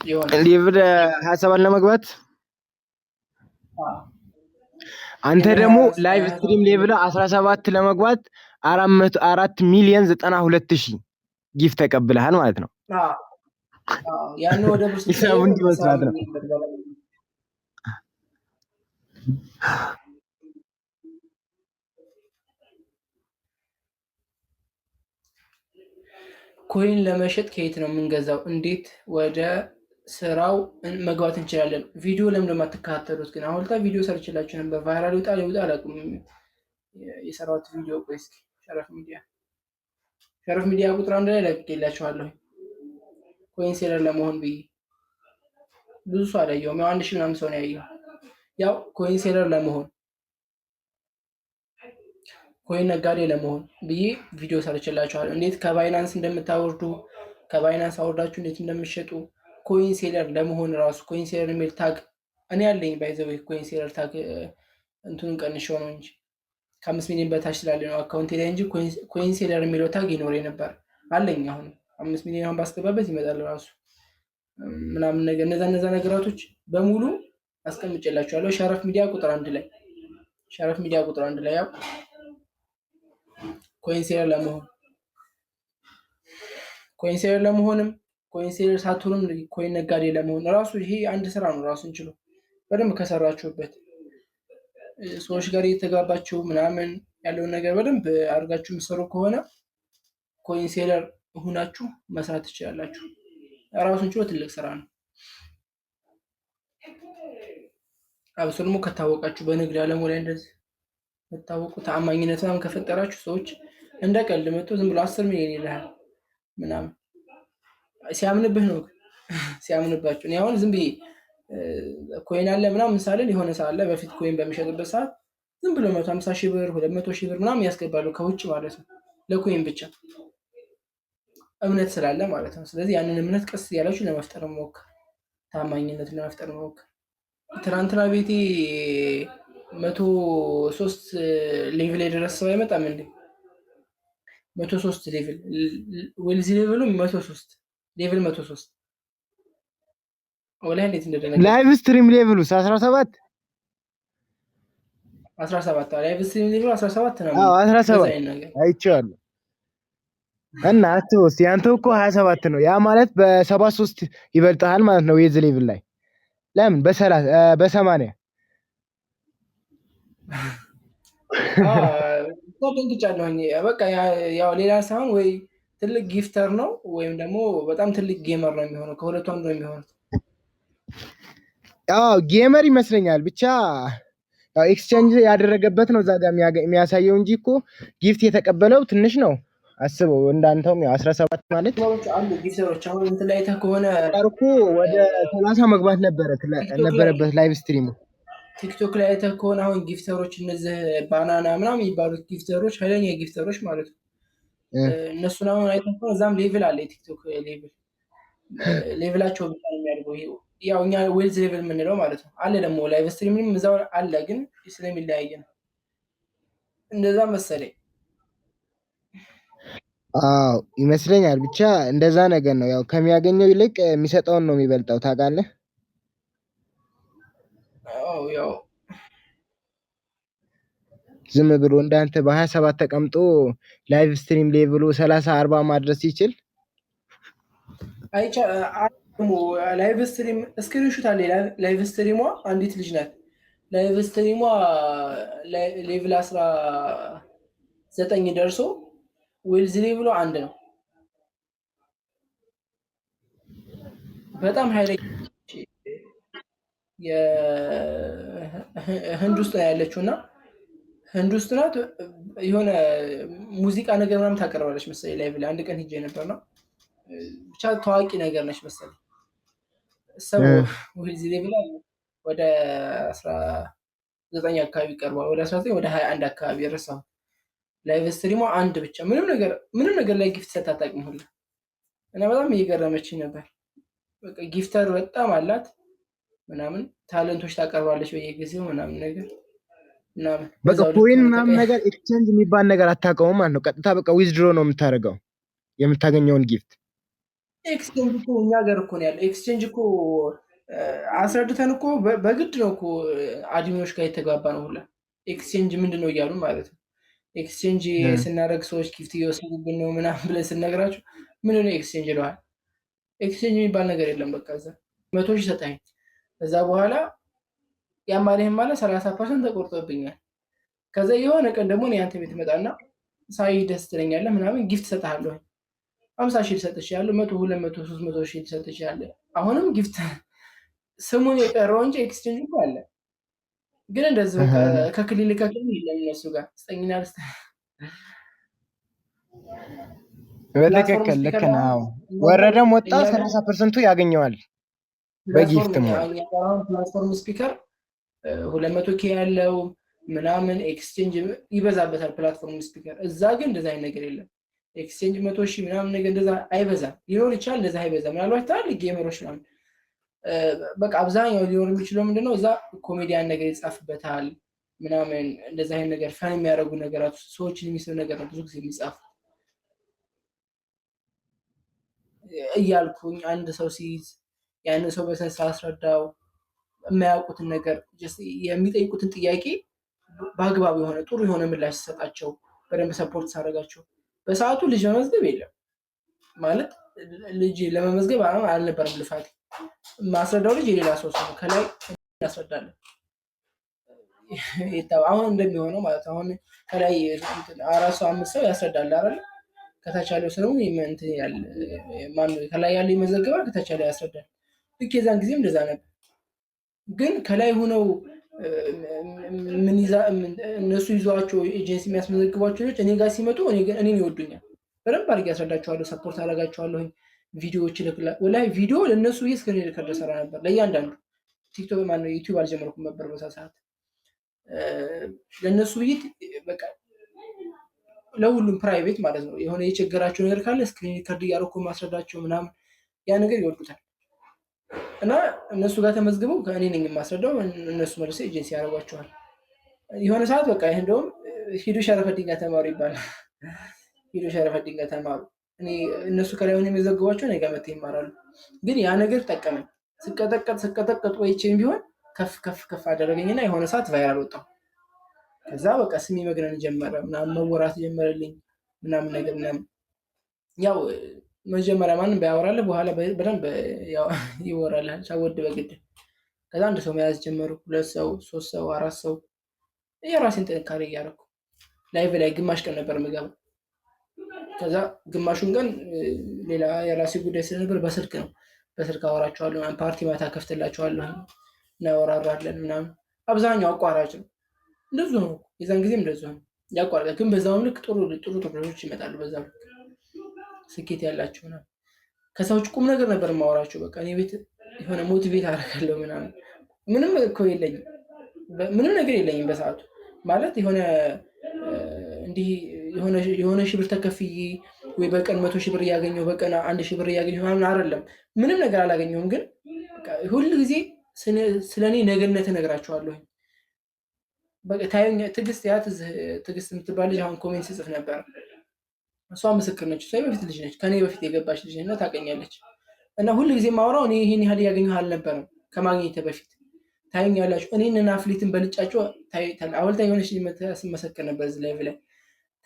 ይሆናል። Level 27 ለመግባት አንተ ደግሞ live stream level 17 ለመግባት 4 ሚሊዮን 92 ሺህ gift ተቀብለሃል ማለት ነው። ያን ወደ ብር ሂሳቡ እንዲህ መስራት ነው። Coin ለመሸጥ ከየት ነው የምንገዛው? እንዴት ወደ ስራው መግባት እንችላለን? ቪዲዮ ለምን የማትከታተሉት ግን? አሁን ቪዲዮ ሰርችላችሁ ነበር። Viral ይውጣ ይውጣ አላውቅም። የሰራሁት ቪዲዮ ቆይ እስኪ ሸረፍ ሚዲያ፣ ሸረፍ ሚዲያ ቁጥር 1 ላይ ለቅቄላችኋለሁ። Coin seller ለመሆን ብዬ ብዙ ሰው አላየውም። ያው 1000 ምናምን ሰው ነው ያየው። ያው coin seller ለመሆን፣ coin ነጋዴ ለመሆን ብዬ ቪዲዮ ሰርቼላችኋለሁ። እንዴት ከ Binance እንደምታወርዱ፣ ከ Binance አውርዳችሁ እንዴት እንደምትሸጡ፣ coin seller ለመሆን ራሱ coin seller የሚል tag እኔ ያለኝ፣ by the way coin seller tag እንትኑን ቀንሼው ነው እንጂ፣ ከ5 ሚሊዮን በታች ስላለ ነው account ኤ ላይ እንጂ coin seller የሚለው tag ይኖር ነበር፣ አለኝ። አሁን 5 ሚሊዮን አሁን ባስገባበት ይመጣል ራሱ ምናምን ነገር። እነዛ ነገራቶች በሙሉ አስቀምጬላችኋለሁ። ሸረፍ ሚዲያ ቁጥር 1 ላይ፣ ሸረፍ ሚዲያ ቁጥር 1 ላይ ያው coin seller ለመሆን፣ coin seller ለመሆንም coin seller ሳትሆንም coin ነጋዴ ለመሆን ራሱ ይሄ አንድ ስራ ነው ራሱን ችሎ። በደንብ ከሰራችሁበት፣ ሰዎች ጋር እየተግባባችሁ ምናምን ያለውን ነገር በደንብ አድርጋችሁ የምትሰሩ ከሆነ coin seller ሁናችሁ መስራት ትችላላችሁ። ራሱን ችሎ ትልቅ ስራ ነው። አብሶ ደግሞ ከታወቃችሁ፣ በንግድ ዓለሙ ላይ እንደዚህ መታወቁ ተአማኝነት ምናምን ከፈጠራችሁ ሰዎች እንደ ቀልድ መጥቶ ዝም ብሎ 10 ሚሊዮን ይልሃል ምናምን፣ ሲያምንብህ ነው፣ ሲያምንባችሁ። እኔ አሁን ዝም ብዬ coin አለ ምናምን ሳልል የሆነ ሰዓት ላይ በፊት coin በሚሸጥበት ሰዓት ዝም ብሎ 150,000 ብር፣ 200,000 ብር ምናምን ያስገባሉ ከውጭ ማለት ነው፣ ለ coin ብቻ እምነት ስላለ ማለት ነው። ስለዚህ ያንን እምነት ቀስ እያላችሁ ለመፍጠር መሞከር፣ ታማኝነት ለመፍጠር መሞከር። ትናንትና ቤቴ 103 level የደረሰ ሰው አይመጣም እንዴ? 103 level፣ wealth level ኡ 103፣ level 103፣ ወላሂ እንዴት እንደደነገጥኩ። Live stream level ኡ 17። 17፣ live stream level ኡ 17 ነው። አዎ፣ እንደዛ 17 አይነት ነገር። አይቼዋለሁ። እና አስበው እስኪ ያንተው እኮ 27 ነው። ያ ማለት በ73 ይበልጥሃል ማለት ነው። Wealth level ላይ ለምን በ30 በ80። ደንግጫለሁኝ። በቃ ያው ሌላ ሳይሆን ወይ ትልቅ gifter ነው ወይም ደግሞ በጣም ትልቅ gamer ነው የሚሆነው። ከሁለቱ አንዱ ነው የሚሆነው። አዎ፣ gamer ይመስለኛል። ብቻ ያው exchange ያደረገበት ነው እዛ ጋር የሚያሳየው እንጂ እኮ gift የተቀበለው ትንሽ ነው። አስበው እንዳንተውም ያው 17 ማለት gifter ኦች አሉ። Gifter ኦች አሁን እንትን ላይ አይተህ ከሆነ ጋር እኮ ወደ 30 መግባት ነበረ ቲክቶክ ላይ ነበረበት live stream ኡ። ቲክቶክ ላይ አይተህ ከሆነ አሁን gifter ኦች እነዚህ ባናና ምናምን የሚባሉት gifter ኦች፣ ኃይለኛ gifter ኦች ማለት ነው። እነሱን አሁን አይተህ ከሆነ እዛም level አለ። የቲክቶክ level፣ level ኣቸው ብቻ ነው የሚያድገው። ይሄ ያው እኛ wealth level የምንለው ማለት ነው። አለ ደግሞ live stream ም እዛው አለ፣ ግን ስለሚለያይ ነው። እንደዛ መሰለኝ። አዎ፣ ይመስለኛል። ብቻ እንደዛ ነገር ነው። ያው ከሚያገኘው ይልቅ የሚሰጠውን ነው የሚበልጠው ታውቃለህ። አዎ ያው ዝም ብሎ እንዳንተ በ27 ተቀምጦ live stream level ኡ 30 40 ማድረስ ሲችል። አይቻ ደግሞ live stream screenshot አለ። Live stream ሟ አንዲት ልጅ ናት። Live stream ሟ level 19 ደርሶ wealth level ኡ 1 ነው። በጣም ኃይለኛ፣ ህንድ ውስጥ ነው ያለችው እና ህንድ ውስጥ ናት። የሆነ ሙዚቃ ነገር ምናምን ታቀርባለች መሰለኝ። Live ላይ አንድ ቀን ሂጄ ነበር ነው፣ ብቻ ታዋቂ ነገር ነች መሰለኝ። ሰው wealth level ወደ 19 አካባቢ ቀርቧል። ወደ 19፣ ወደ 21 አካባቢ ረሳሁት። Live stream ሟ አንድ ብቻ ምንም ነገር ምንም ነገር ላይ gift ሰጥታ አታውቅም ሁላ እና በጣም እየገረመችኝ ነበር። በቃ gifter በጣም አላት ምናምን፣ talent ኦች ታቀርባለች በየጊዜው ምናምን ነገር ምናምን። በቃ በዛው ልክ coin ነው ምናምን ነገር exchange የሚባል ነገር አታውቀውም ማለት ነው። ቀጥታ በቃ withdraw ነው የምታደርገው የምታገኘውን gift። Exchange እኮ እኛ ሀገር እኮ ነው ያለው። Exchange እኮ አስረድተን እኮ በግድ ነው እኮ admin ኦች ጋር የተግባባ ነው ሁላ፣ exchange ምንድን ነው እያሉ ማለት ነው። Exchange ስናደርግ ሰዎች gift እየወሰዱብን ነው ምናምን ብለን ስነግራቸው ምን ነው exchange ይለዋል። Exchange የሚባል ነገር የለም። በቃ እዛ 100,000 ሰጠኝ። ከዛ በኋላ ያማለህም ማለት 30% ተቆርጦብኛል። ከዛ የሆነ ቀን ደግሞ እኔ አንተ ቤት እመጣና ሳይ ደስ ትለኛለህ ምናምን፣ gift እሰጥሃለሁ። 50,000 ልሰጥ እችላለሁ። 100፣ 200፣ 300,000 ልሰጥ እችላለሁ። አሁንም gift ስሙን የቀረው እንጂ exchange እኮ አለ። ግን እንደዚህ በቃ ከክልል ከክልል የለም፣ እነሱ ጋር ስጠኝና ልስጥ። Platform በትክክል ልክ speaker ነህ። ላይ አዎ እኛ ጋር ወረደም ወጣ እኛ ጋር 30% ያገኘዋል Platform በ gift ም ሆነ እኛ ጋር አሁን platform speaker 200K ያለው ምናምን exchange ይበዛበታል። Platform speaker እዛ ግን እንደዛ አይነት ነገር የለም። Exchange 100,000 ምናምን ነገር እንደዛ አይበዛም። ሊኖር ይችላል፣ እንደዛ አይበዛም። ምናልባት ትላልቅ gamer ኦች ምናምን በቃ አብዛኛው ሊኖር የሚችለው ምንድነው እዛ ኮሜዲያን ነገር ይጻፍበታል ምናምን እንደዛ አይነት ነገር fun የሚያደርጉ ነገራት ሰዎችን የሚስብ ነገር ነው ብዙ ጊዜ የሚጻፍ እያልኩኝ አንድ ሰው ሲይዝ ያን ሰው በስነ ስርዓት አስረዳው። የማያውቁትን ነገር just የሚጠይቁትን ጥያቄ በአግባቡ የሆነ ጥሩ የሆነ ምላሽ ሲሰጣቸው በደንብ support ሳደርጋቸው በሰዓቱ ልጅ መመዝገብ የለም ማለት ልጅ ለመመዝገብ አልነበረም ልፋቴ። ማስረዳው ልጅ የሌላ ሰው ነው፣ ከላይ እናስረዳለን። አሁን እንደሚሆነው ማለት አሁን ከላይ አራት ሰው አምስት ሰው ያስረዳል አይደል? ከታች ያለው ሰው ደግሞ እንትን ይላል። ማነው ከላይ ያለው ይመዘግባል፣ ከታች ያለው ያስረዳል። ልክ የዛን ጊዜም እንደዛ ነበር። ግን ከላይ ሆነው ምን ይዛ እነሱ ይዟቸው ኤጀንሲ የሚያስመዘግቧቸው ልጆች እኔ ጋር ሲመጡ እኔን ይወዱኛል። በደንብ አድርጌ ያስረዳቸዋለሁ፣ support አደርጋቸዋለሁኝ። ቪዲዮዎች እልክላ ወላሂ ቪዲዮ ለእነሱ ብዬ screen record ሰራ ነበር ለእያንዳንዱ። ቲክቶክ ማነው ዩቲዩብ አልጀመርኩም ነበር በዛ ሰዓት። ለእነሱ ብዬ በቃ ለሁሉም private ማለት ነው። የሆነ የቸገራቸው ነገር ካለ screen record እያደረኩ ማስረዳቸው ምናምን ያ ነገር ይወዱታል። እና እነሱ ጋር ተመዝግበው ከእኔ ነኝ የማስረዳው፣ እነሱ መልሰው ኤጀንሲ ያደርጓቸዋል። የሆነ ሰዓት በቃ ይህ እንደውም ሂዱ ሸረፈዲን ጋር ተማሩ ይባላል። ሂዱ ሸረፈዲን ጋር ተማሩ። እኔ እነሱ ከላይ ሆነው የሚዘግቧቸው እኔ ጋር መጥተው ይማራሉ። ግን ያ ነገር ጠቀመኝ። ስቀጠቀጥ ስቀጠቀጥ ቆይቼም ቢሆን ከፍ ከፍ ከፍ አደረገኝና የሆነ ሰዓት viral ወጣሁ። ከዛ በቃ ስሜ መግነን ጀመረ ምናምን መወራት ጀመረልኝ ምናምን ነገር ምናምን። ያው መጀመሪያ ማንም ባያወራልህ በኋላ በደንብ ይወራልሃል ሳወድ በግድ። ከዛ አንድ ሰው መያዝ ጀመሩ፣ ሁለት ሰው፣ ሶስት ሰው፣ አራት ሰው። የራሴን ጥንካሬ እያደረኩ live ላይ ግማሽ ቀን ነበር የምገባው። ከዛ ግማሹን ቀን ሌላ የራሴ ጉዳይ ስለነበር በስልክ ነው፣ በስልክ አወራቸዋለሁ። ፓርቲ ማታ ከፍትላቸዋለሁ፣ እናወራራለን ምናምን። አብዛኛው አቋራጭ ነው። እንደዚሁ ነው። የዛን ጊዜም እንደዚሁ ነው ያቋርጣል። ግን በዛውም ልክ ጥሩ ጥሩ ጥሩ ልጆች ይመጣሉ። በዛው ልክ ስኬት ያላቸው ምናምን። ከሰዎች ቁም ነገር ነበር የማወራቸው። በቃ እኔ ቤት የሆነ motivate አደርጋለሁ ምናምን። ምንም እኮ የለኝም፣ ምንም ነገር የለኝም በሰዓቱ ማለት የሆነ እንዲህ የሆነ ሺህ ብር ተከፍዬ ወይ በቀን 100,000 ብር እያገኘሁ በቀን 1,000 ብር እያገኘሁ ምናምን አይደለም። ምንም ነገር አላገኘሁም። ግን ሁል ጊዜ ስለኔ ነገነት እነግራቸዋለሁ። በቃ ታዩኝ። ትዕግስት ያ ትዕግስት የምትባል ልጅ አሁን comment ስጽፍ ነበር። እሷ ምስክር ነች። እሷ የበፊት ልጅ ነች፣ ከኔ በፊት የገባች ልጅ ነች እና ታውቀኛለች። እና ሁል ጊዜ የማወራው እኔ ይሄን ያህል እያገኘሁ አልነበረም ከማግኘቴ በፊት። ታዩኛላችሁ። እኔን እና አፍሊትን በልጫቸው አወልታ የሆነች ስመሰክር ነበር እዚህ live ላይ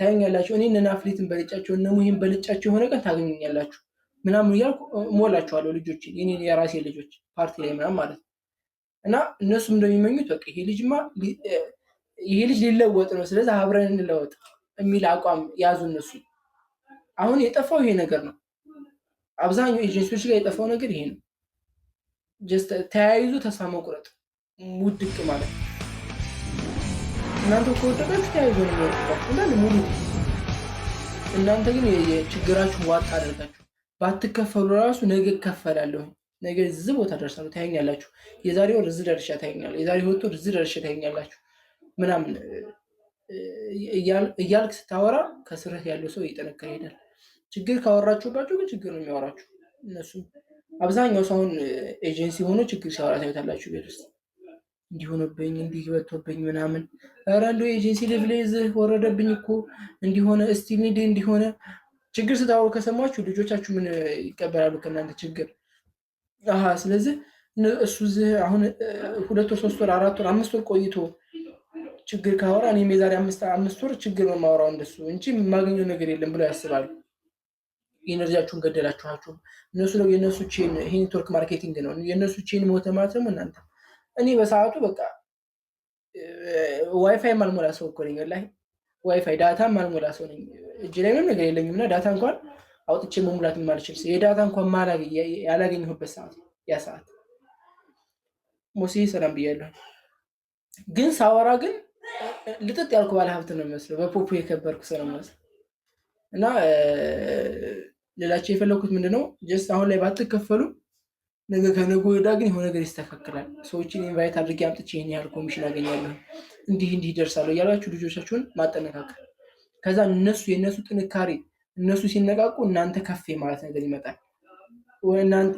ታዩኛላችሁ። እኔን እና አፍሊትን በልጫቸው እነ ሙሂን በልጫቸው የሆነ ቀን ታገኙኛላችሁ ምናምን እያልኩ እሞላቸዋለሁ ልጆች፣ የኔን የራሴ ልጆች ፓርቲ ላይ ምናምን ማለት ነው። እና እነሱም እንደሚመኙት በቃ ይሄ ልጅማ ይሄ ልጅ ሊለወጥ ነው፣ ስለዚህ አብረን እንለወጥ የሚል አቋም ያዙ እነሱ። አሁን የጠፋው ይሄ ነገር ነው። አብዛኛው ኤጀንሲዎች ጋር የጠፋው ነገር ይሄ ነው። Just ተያይዞ ተስፋ መቁረጥ ውድቅ ማለት ነው። እናንተ ከወደቃችሁ ተያይዞ ነው የሚወድቅባችሁ እንዳለ ሙሉ። እናንተ ግን የችግራችሁ ዋጥ አድርጋችሁ ባትከፈሉ ራሱ ነገ እከፈላለሁ፣ ነገ እዚህ ቦታ ደርሳለሁ ታያኛላችሁ፣ የዛሬ ወር እዚህ ደርሻ ታያኛላችሁ፣ የዛሬ 2 ወር እዚህ ደርሻ ታያኛላችሁ ምናምን እያልክ ስታወራ ከስርህ ያለው ሰው እየጠነከረ ይሄዳል። ችግር ካወራችሁባቸው ግን ችግር ነው የሚያወራችሁ እነሱ። አብዛኛው ሰው አሁን ኤጀንሲ ሆኖ ችግር ሲያወራ ታዩታላችሁ። ቤት ውስጥ እንዲህ ሆኖብኝ እንዲህ በቶብኝ ምናምን፣ ኧረ እንደው ኤጀንሲ level ይዘህ ወረደብኝ እኮ እንዲሆነ እስቲ እንዲህ እንዲሆነ ችግር ስታወሩ ከሰማችሁ ልጆቻችሁ ምን ይቀበላሉ ከእናንተ ችግር? አሃ ስለዚህ እሱ እዚህ አሁን 2 ወር 3 ወር 4 ወር 5 ወር ቆይቶ ችግር ካወራ እኔም የዛሬ 5 ወር ችግር ነው የማወራው እንደሱ እንጂ የማገኘው ነገር የለም ብለው ያስባሉ። Energy ያችሁን ገደላችኋቸው። እነሱ ደግሞ የነሱ chain ይሄ network marketing ነው። የነሱ chain ሞተ ማለት ደግሞ እናንተ። እኔ በሰዓቱ በቃ ዋይፋይ ማልሞላ ሰው እኮ ነኝ፣ ወላሂ WiFi data ማልሞላ ሰው ነኝ። እጅ ላይ ምንም ነገር የለኝም እና data እንኳን አውጥቼ መሙላት የማልችል ሰው፣ የ data እንኳን ያላገኘሁበት ሰዓት ነው ያ ሰዓት። ሙሴ ሰላም ብያለሁ። ግን ሳወራ ግን ልጥጥ ያልኩ ባለ ሀብት ነው የሚመስለው። በፖፖ የከበርኩ ሰው ነው የሚመስለው። እና ሌላቸው የፈለኩት ምንድነው፣ just አሁን ላይ ባትከፈሉ ነገ ከነገ ወዲያ ግን የሆነ ነገር ይስተካከላል። ሰዎችን invite አድርጌ አምጥቼ ይህን ያህል ኮሚሽን አገኛለሁ፣ እንዲህ እንዲህ ይደርሳለሁ እያላችሁ ልጆቻችሁን ማጠነካከል። ከዛ እነሱ የእነሱ ጥንካሬ፣ እነሱ ሲነቃቁ እናንተ ከፍ ማለት ነገር ይመጣል።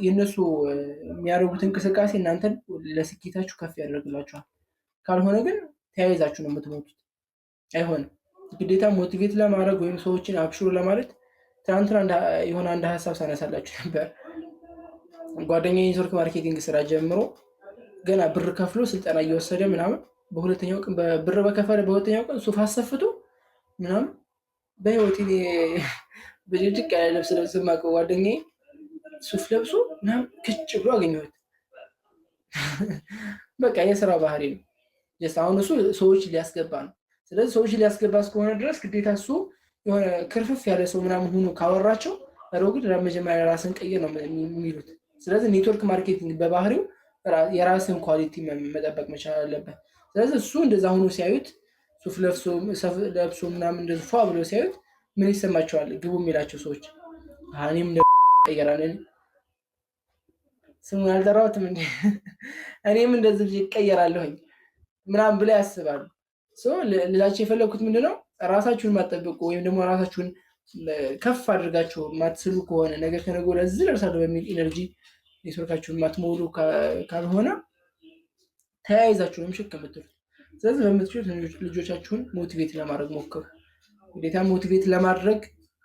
የእነሱ የሚያደርጉት እንቅስቃሴ እናንተን ለስኬታችሁ ከፍ ያደርግላችኋል። ካልሆነ ግን ተያይዛችሁ ነው የምትሞቱት። አይሆንም። ግዴታ motivate ለማድረግ ወይም ሰዎችን አብሽሩ ለማለት ትናንትና የሆነ አንድ ሀሳብ ሳነሳላችሁ ነበር። ጓደኛ የ network marketing ስራ ጀምሮ ገና ብር ከፍሎ ስልጠና እየወሰደ ምናምን፣ በሁለተኛው ቀን፣ ብር በከፈለ በሁለተኛው ቀን ሱፍ አሰፍቶ ምናምን፣ በህይወቴ በጭቅጭቅ ያለ ልብስ ለብስ የማውቀው ጓደኛዬ ሱፍ ለብሶ ምናምን ክች ብሎ አገኘሁት። በቃ የስራ ባህሪ ነው። አሁን እሱ ሰዎች ሊያስገባ ነው። ስለዚህ ሰዎች ሊያስገባ እስከሆነ ድረስ ግዴታ እሱ የሆነ ክርፍፍ ያለ ሰው ምናምን ሆኖ ካወራቸው ሮግድ መጀመሪያ ራስን ቀይር ነው የሚሉት። ስለዚህ network marketing በባህሪው የራስን quality መጠበቅ መቻል አለበት። ስለዚህ እሱ እንደዛ ሆኖ ሲያዩት፣ ሱፍ ለብሶ ምናምን እንደዚ ፏ ብሎ ሲያዩት ምን ይሰማቸዋል? ግቡ የሚላቸው ሰዎች እኔም ቀየራለን፣ ስሙን አልጠራሁትም፣ እኔም እንደዚህ ልጅ ይቀየራለሁኝ ምናምን ብለው ያስባሉ። ልላቸው የፈለግኩት ምንድነው፣ ራሳችሁን ማጠብቁ ወይም ደግሞ ራሳችሁን ከፍ አድርጋችሁ ማትስሉ ከሆነ፣ ነገ ከነገ ወዲያ እዚህ ደርሳለሁ በሚል energy network ኣችሁን ማትሞሉ ካልሆነ ተያይዛችሁ ነው ምሽክ የምትሉት። ስለዚህ በምትችሉት ልጆቻችሁን motivate ለማድረግ ሞክሩ። ግዴታ motivate ለማድረግ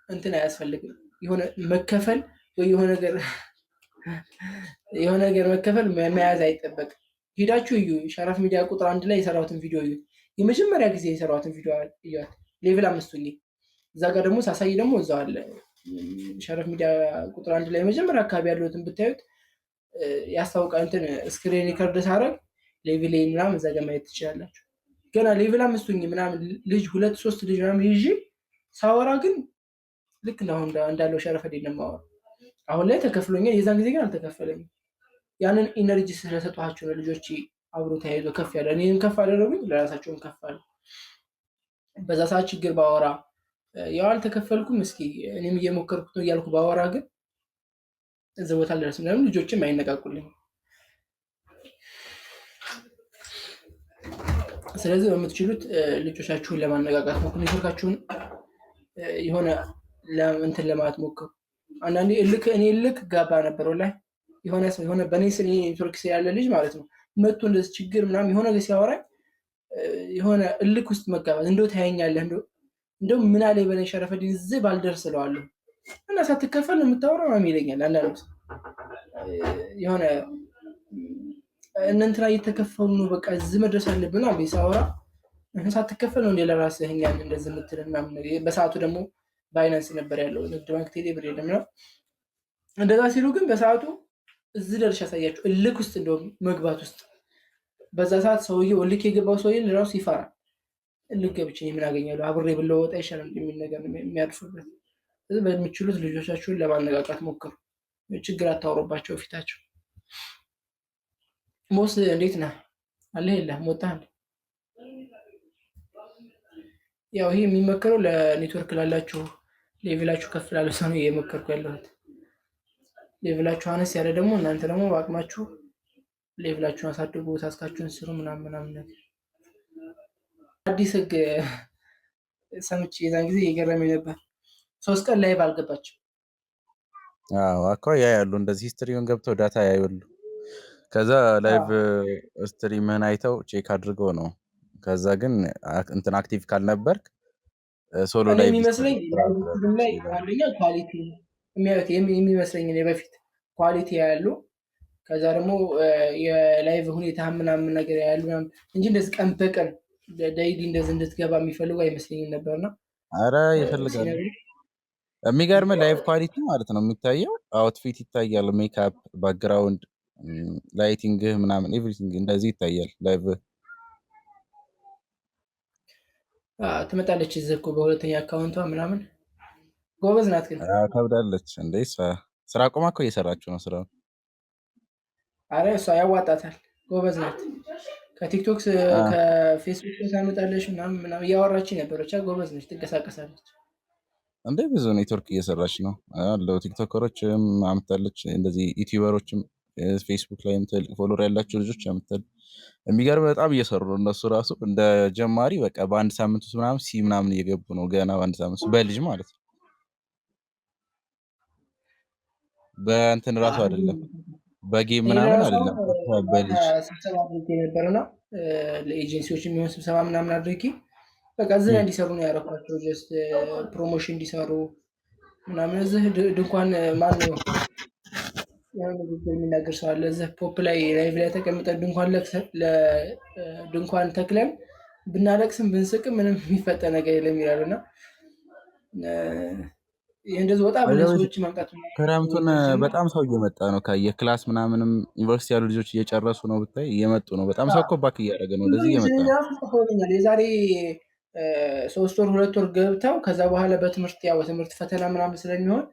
እንትን አያስፈልግም። የሆነ መከፈል ወይ የሆነ ነገር መከፈል መያዝ አይጠበቅም። ሄዳችሁ እዩ። ሸረፍ ሚዲያ ቁጥር 1 ላይ የሰራሁትን ቪዲዮ እዩ። የመጀመሪያ ጊዜ የሰራሁትን ቪዲዮ እዩት። Level 5 ሆኜ እዛ ጋር ደግሞ ሳሳይ ደግሞ እዛው አለ። ሸረፍ ሚዲያ ቁጥር 1 ላይ መጀመሪያ አካባቢ ያለሁትን ብታዩት ያስታውቃል። እንትን screen record ሳደርግ level ኤ ምናምን እዛ ጋር ማየት ትችላላችሁ። ገና level 5 ሆኜ ምናምን ልጅ ሁለት ሶስት ልጅ ምናምን ይዤ ሳወራ ግን ልክ አሁን እንዳለው ሸረፈዴ ነው የማወራው። አሁን ላይ ተከፍሎኛል። የዛን ጊዜ ግን አልተከፈለኝም። ያንን energy ስለሰጧቸው ነው ልጆች አብሮ ተያይዞ ከፍ ያለ፣ እኔንም ከፍ አደረጉኝ፣ ለራሳቸውም ከፍ አለ። በዛ ሰዓት ችግር ባወራ፣ ያው አልተከፈልኩም፣ እስኪ እኔም እየሞከርኩት ነው እያልኩ ባወራ ግን እዚህ ቦታ አልደርስም። ለምን? ልጆችም አይነቃቁልኝም። ስለዚህ በምትችሉት ልጆቻችሁን ለማነቃቃት ሞክሩ። ኔትወርካችሁን የሆነ እንትን ለማለት ሞክሩ። አንዳንዴ እልክ፣ እኔ እልክ ጋባ ነበር ወላሂ። የሆነ ሰው፣ የሆነ በእኔ ስር ኔትወርክ ስር ያለ ልጅ ማለት ነው፣ መጥቶ እንደዚህ ችግር ምናምን የሆነ ነገር ሲያወራኝ የሆነ እልክ ውስጥ መጋባት፣ እንደው ታየኛለህ፣ እንደው ምን አለ በላይ ሸረፈዲን እዚህ ባልደርስ እለዋለሁ። እና ሳትከፈል ነው የምታወራው ምናምን ይለኛል። አንዳንዱ ሰው የሆነ እነ እንትና እየተከፈሉ ነው፣ በቃ እዚህ መድረስ አለብን ምናምን ሳወራ ሳትከፈል ነው እንደ ለራስህ እኛን እንደዚህ የምትል ምናምን። በሰዓቱ ደግሞ ባይናንስ ነበር ያለው፣ ንግድ ባንክ፣ ቴሌ ብር የለም ነው። እንደዛ ሲሉ ግን በሰዓቱ እዚህ ደርሼ ያሳያቸው እልክ ውስጥ እንደውም መግባት ውስጥ በዛ ሰዓት ሰውዬው፣ እልክ የገባው ሰውዬ ራሱ ይፈራል። እልክ ገብቼ ምን አገኛለሁ፣ አብሬ ብለወጣ ይሻላል የሚል ነገር የሚያርፉበት። ስለዚህ በሚችሉት ልጆቻችሁን ለማነቃቃት ሞክሩ። ችግር አታውሩባቸው ፊታቸው። ሞስ እንዴት ነህ? አለ የለህም? ወጣህ? ያው ይሄ የሚመከረው ለኔትወርክ ላላችሁ፣ level ኣችሁ ከፍ ላለ ሰው ነው እየመከርኩ ያለሁት። Level ኣችሁ አነስ ያለ ደግሞ እናንተ ደግሞ በአቅማችሁ level ኣችሁን አሳድጉ፣ task ኣችሁን ስሩ ምናምን ምናምን ነገር። አዲስ ህግ ሰምቼ የዛን ጊዜ እየገረመኝ ነበር። 3 ቀን live አልገባችም። አዎ እኮ ያያሉ፣ እንደዚህ history ውን ገብተው data ያያሉ። ከዛ live stream ህን አይተው check አድርገው ነው። ከዛ ግን እንትን active ካልነበርክ solo እኔ ላይ የሚመስለኝ ላይ አንደኛ quality የሚያዩት የሚመስለኝ እኔ በፊት quality ያሉ፣ ከዛ ደግሞ የ live ሁኔታ ምናምን ነገር ያሉ ምናምን እንጂ እንደዚህ ቀን በቀን daily እንደዚህ እንድትገባ የሚፈልጉ አይመስለኝም ነበርና አረ ይፈልጋሉ። የሚገርም live quality ማለት ነው የሚታየው። Outfit ይታያል፣ makeup፣ background፣ lighting ምናምን everything እንደዚህ ይታያል live። ትመጣለች እዚህ እኮ በሁለተኛ account ዋ ምናምን፣ ጎበዝ ናት ግን። ከብዳለች እንደ እሷ ስራ አቁማ እኮ እየሰራችው ነው ስራውን። አረ እሷ ያዋጣታል፣ ጎበዝ ናት። ከቲክቶክ ከፌስቡክ ታመጣለች ምናምን ምናምን እያወራች ነበር። ብቻ ጎበዝ ነች፣ ትንቀሳቀሳለች። እንዴ ብዙ ኔትወርክ እየሰራች ነው አለው። ቲክቶከሮችም አምታለች፣ እንደዚህ ዩቲዩበሮችም ፌስቡክ ላይም ትልቅ follower ያላቸው ልጆች አምታለች። የሚገርም በጣም እየሰሩ ነው እነሱ ራሱ እንደ ጀማሪ በቃ በአንድ ሳምንት ውስጥ ምናምን C ምናምን እየገቡ ነው። ገና በአንድ ሳምንት ውስጥ በልጅ ማለት ነው። በእንትን ራሱ አይደለም በ game እኔ ምናምን ለራሱ አይደለም በልጅ ስብሰባ አድርጌ ነበርና ለኤጀንሲዎች የሚሆን ስብሰባ ምናምን አድርጌ በቃ እዚህ ላይ እንዲሰሩ ነው ያደረኳቸው። Just promotion እንዲሰሩ ምናምን እዚህ ድንኳን ማን ነው የሆነ ንግግር የሚናገር ሰው አለ። እዚህ ፖፕ ላይ live ላይ ተቀምጠን ድንኳን ተክለን ብናለቅስም ብንስቅም ምንም የሚፈጠር ነገር የለም ይላሉ እና እንደዚህ ወጣ ብለን ሰዎች ማምጣት ክረምቱን በጣም ሰው እየመጣ ነው። ካየ class ምናምንም ዩኒቨርሲቲ ያሉ ልጆች እየጨረሱ ነው ብታይ እየመጡ ነው። በጣም ሰው እኮ back እያደረገ ነው፣ ወደዚህ እየመጣ ነው። የዛሬ 3 ወር 2 ወር ገብተው ከዛ በኋላ በትምህርት ያው በትምህርት ፈተና ምናምን ስለሚሆን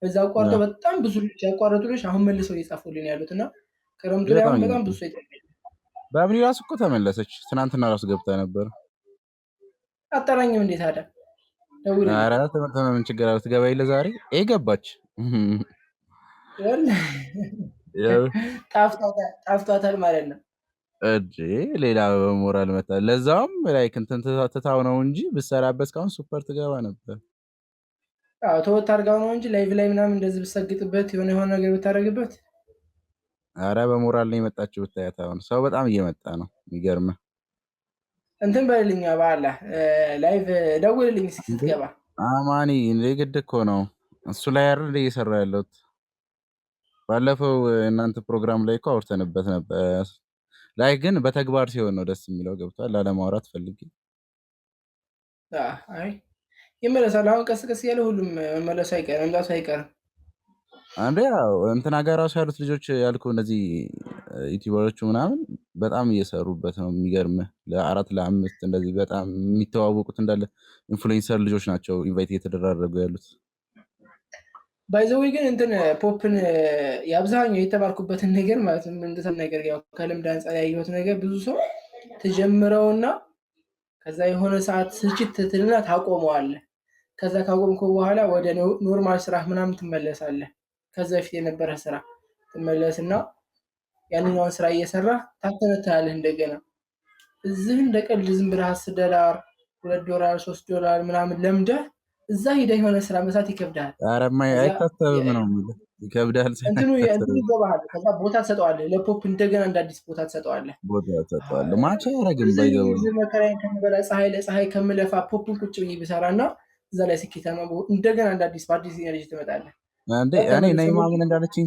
በዛ አቋርጠው በጣም ብዙ ልጆች ያቋረጡ ልጆች አሁን መልሰው እየጻፉልን ያሉት እና ክረምቱ ላይ አሁን በጣም ብዙ ሰው ይጠፋል። በአብሪ ራሱ እኮ ተመለሰች። ትናንትና ራሱ ገብታ ነበር። አጠራኝም እንዴት አለ ኧረ ምን ችግር አለ? ትገባ የለ ዛሬ ገባች። ጣፍቷታል ማለት ነው። እንዴ ሌላ በሞራል መታ። ለዛውም like እንትን ትታው ነው እንጂ ብትሰራበት እስካሁን super ትገባ ነበር። አዎ ተወት አድርጋው ነው እንጂ live ላይ ምናምን እንደዚህ ብትሰግጥበት የሆነ የሆነ ነገር ብታደርግበት። አረ በሞራል ነው የመጣችው ብታያት። አሁን ሰው በጣም እየመጣ ነው። የሚገርምህ እንትን በልልኛ በአላህ live ደውልልኝ እስኪ ስትገባ። አማኒ እንዴ ግድ እኮ ነው እሱ ላይ አይደል እየሰራ ያለሁት። ባለፈው እናንተ ፕሮግራም ላይ እኮ አውርተንበት ነበር። ላይ ግን በተግባር ሲሆን ነው ደስ የሚለው። ገብቷል። ላለማውራት ፈልጌ አይ ይመለሳል። አሁን ቀስ ቀስ እያለ ሁሉም መመለሱ አይቀርም፣ መምጣቱ አይቀርም። አንዴ ያው እንትና ጋር ራሱ ያሉት ልጆች ያልኩ እነዚህ ዩቲዩበሮቹ ምናምን በጣም እየሰሩበት ነው። የሚገርምህ ለአራት ለአምስት እንደዚህ በጣም የሚተዋወቁት እንዳለ influencer ልጆች ናቸው invite እየተደራረጉ ያሉት። By the way ግን እንትን ፖፕን የአብዛኛው የተማርኩበትን ነገር ማለት ነው እንትን ነገር ያው ከልምድ አንጻር ያየሁት ነገር ብዙ ሰው ትጀምረውና ከዛ የሆነ ሰዓት ስልችት ትልና ታቆመዋለህ። ከዛ ካቆምከው በኋላ ወደ normal ስራ ምናምን ትመለሳለህ። ከዛ በፊት የነበረ ስራ ትመለስና ያንኛውን ስራ እየሰራ ታተነትናለህ እንደገና። እዚህ እንደ ቀልድ ዝም ብለህ $10 $2 $3 ምናምን ለምደህ እዛ ሂደህ የሆነ ስራ መስራት ይከብድሃል። ኧረ አይታሰብም ነው የሚልህ። ይከብዳል እንትኑ ይገባሃል። ከዛ ቦታ ትሰጠዋለህ ለፖፕ እንደገና እንደ አዲስ ቦታ ትሰጠዋለህ። ቦታ ትሰጠዋለህ። match አያደርግም። by the way እዚህ መከራዬን ከምበላ ፀሐይ ለፀሐይ ከምለፋ ፖፕን ቁጭ ብዬ ብሰራ እና እዛ ላይ ስኬታማ እንደገና እንደ አዲስ በአዲስ energy ትመጣለህ። እንዴ እኔ ነይማ ምን እንዳለችኝ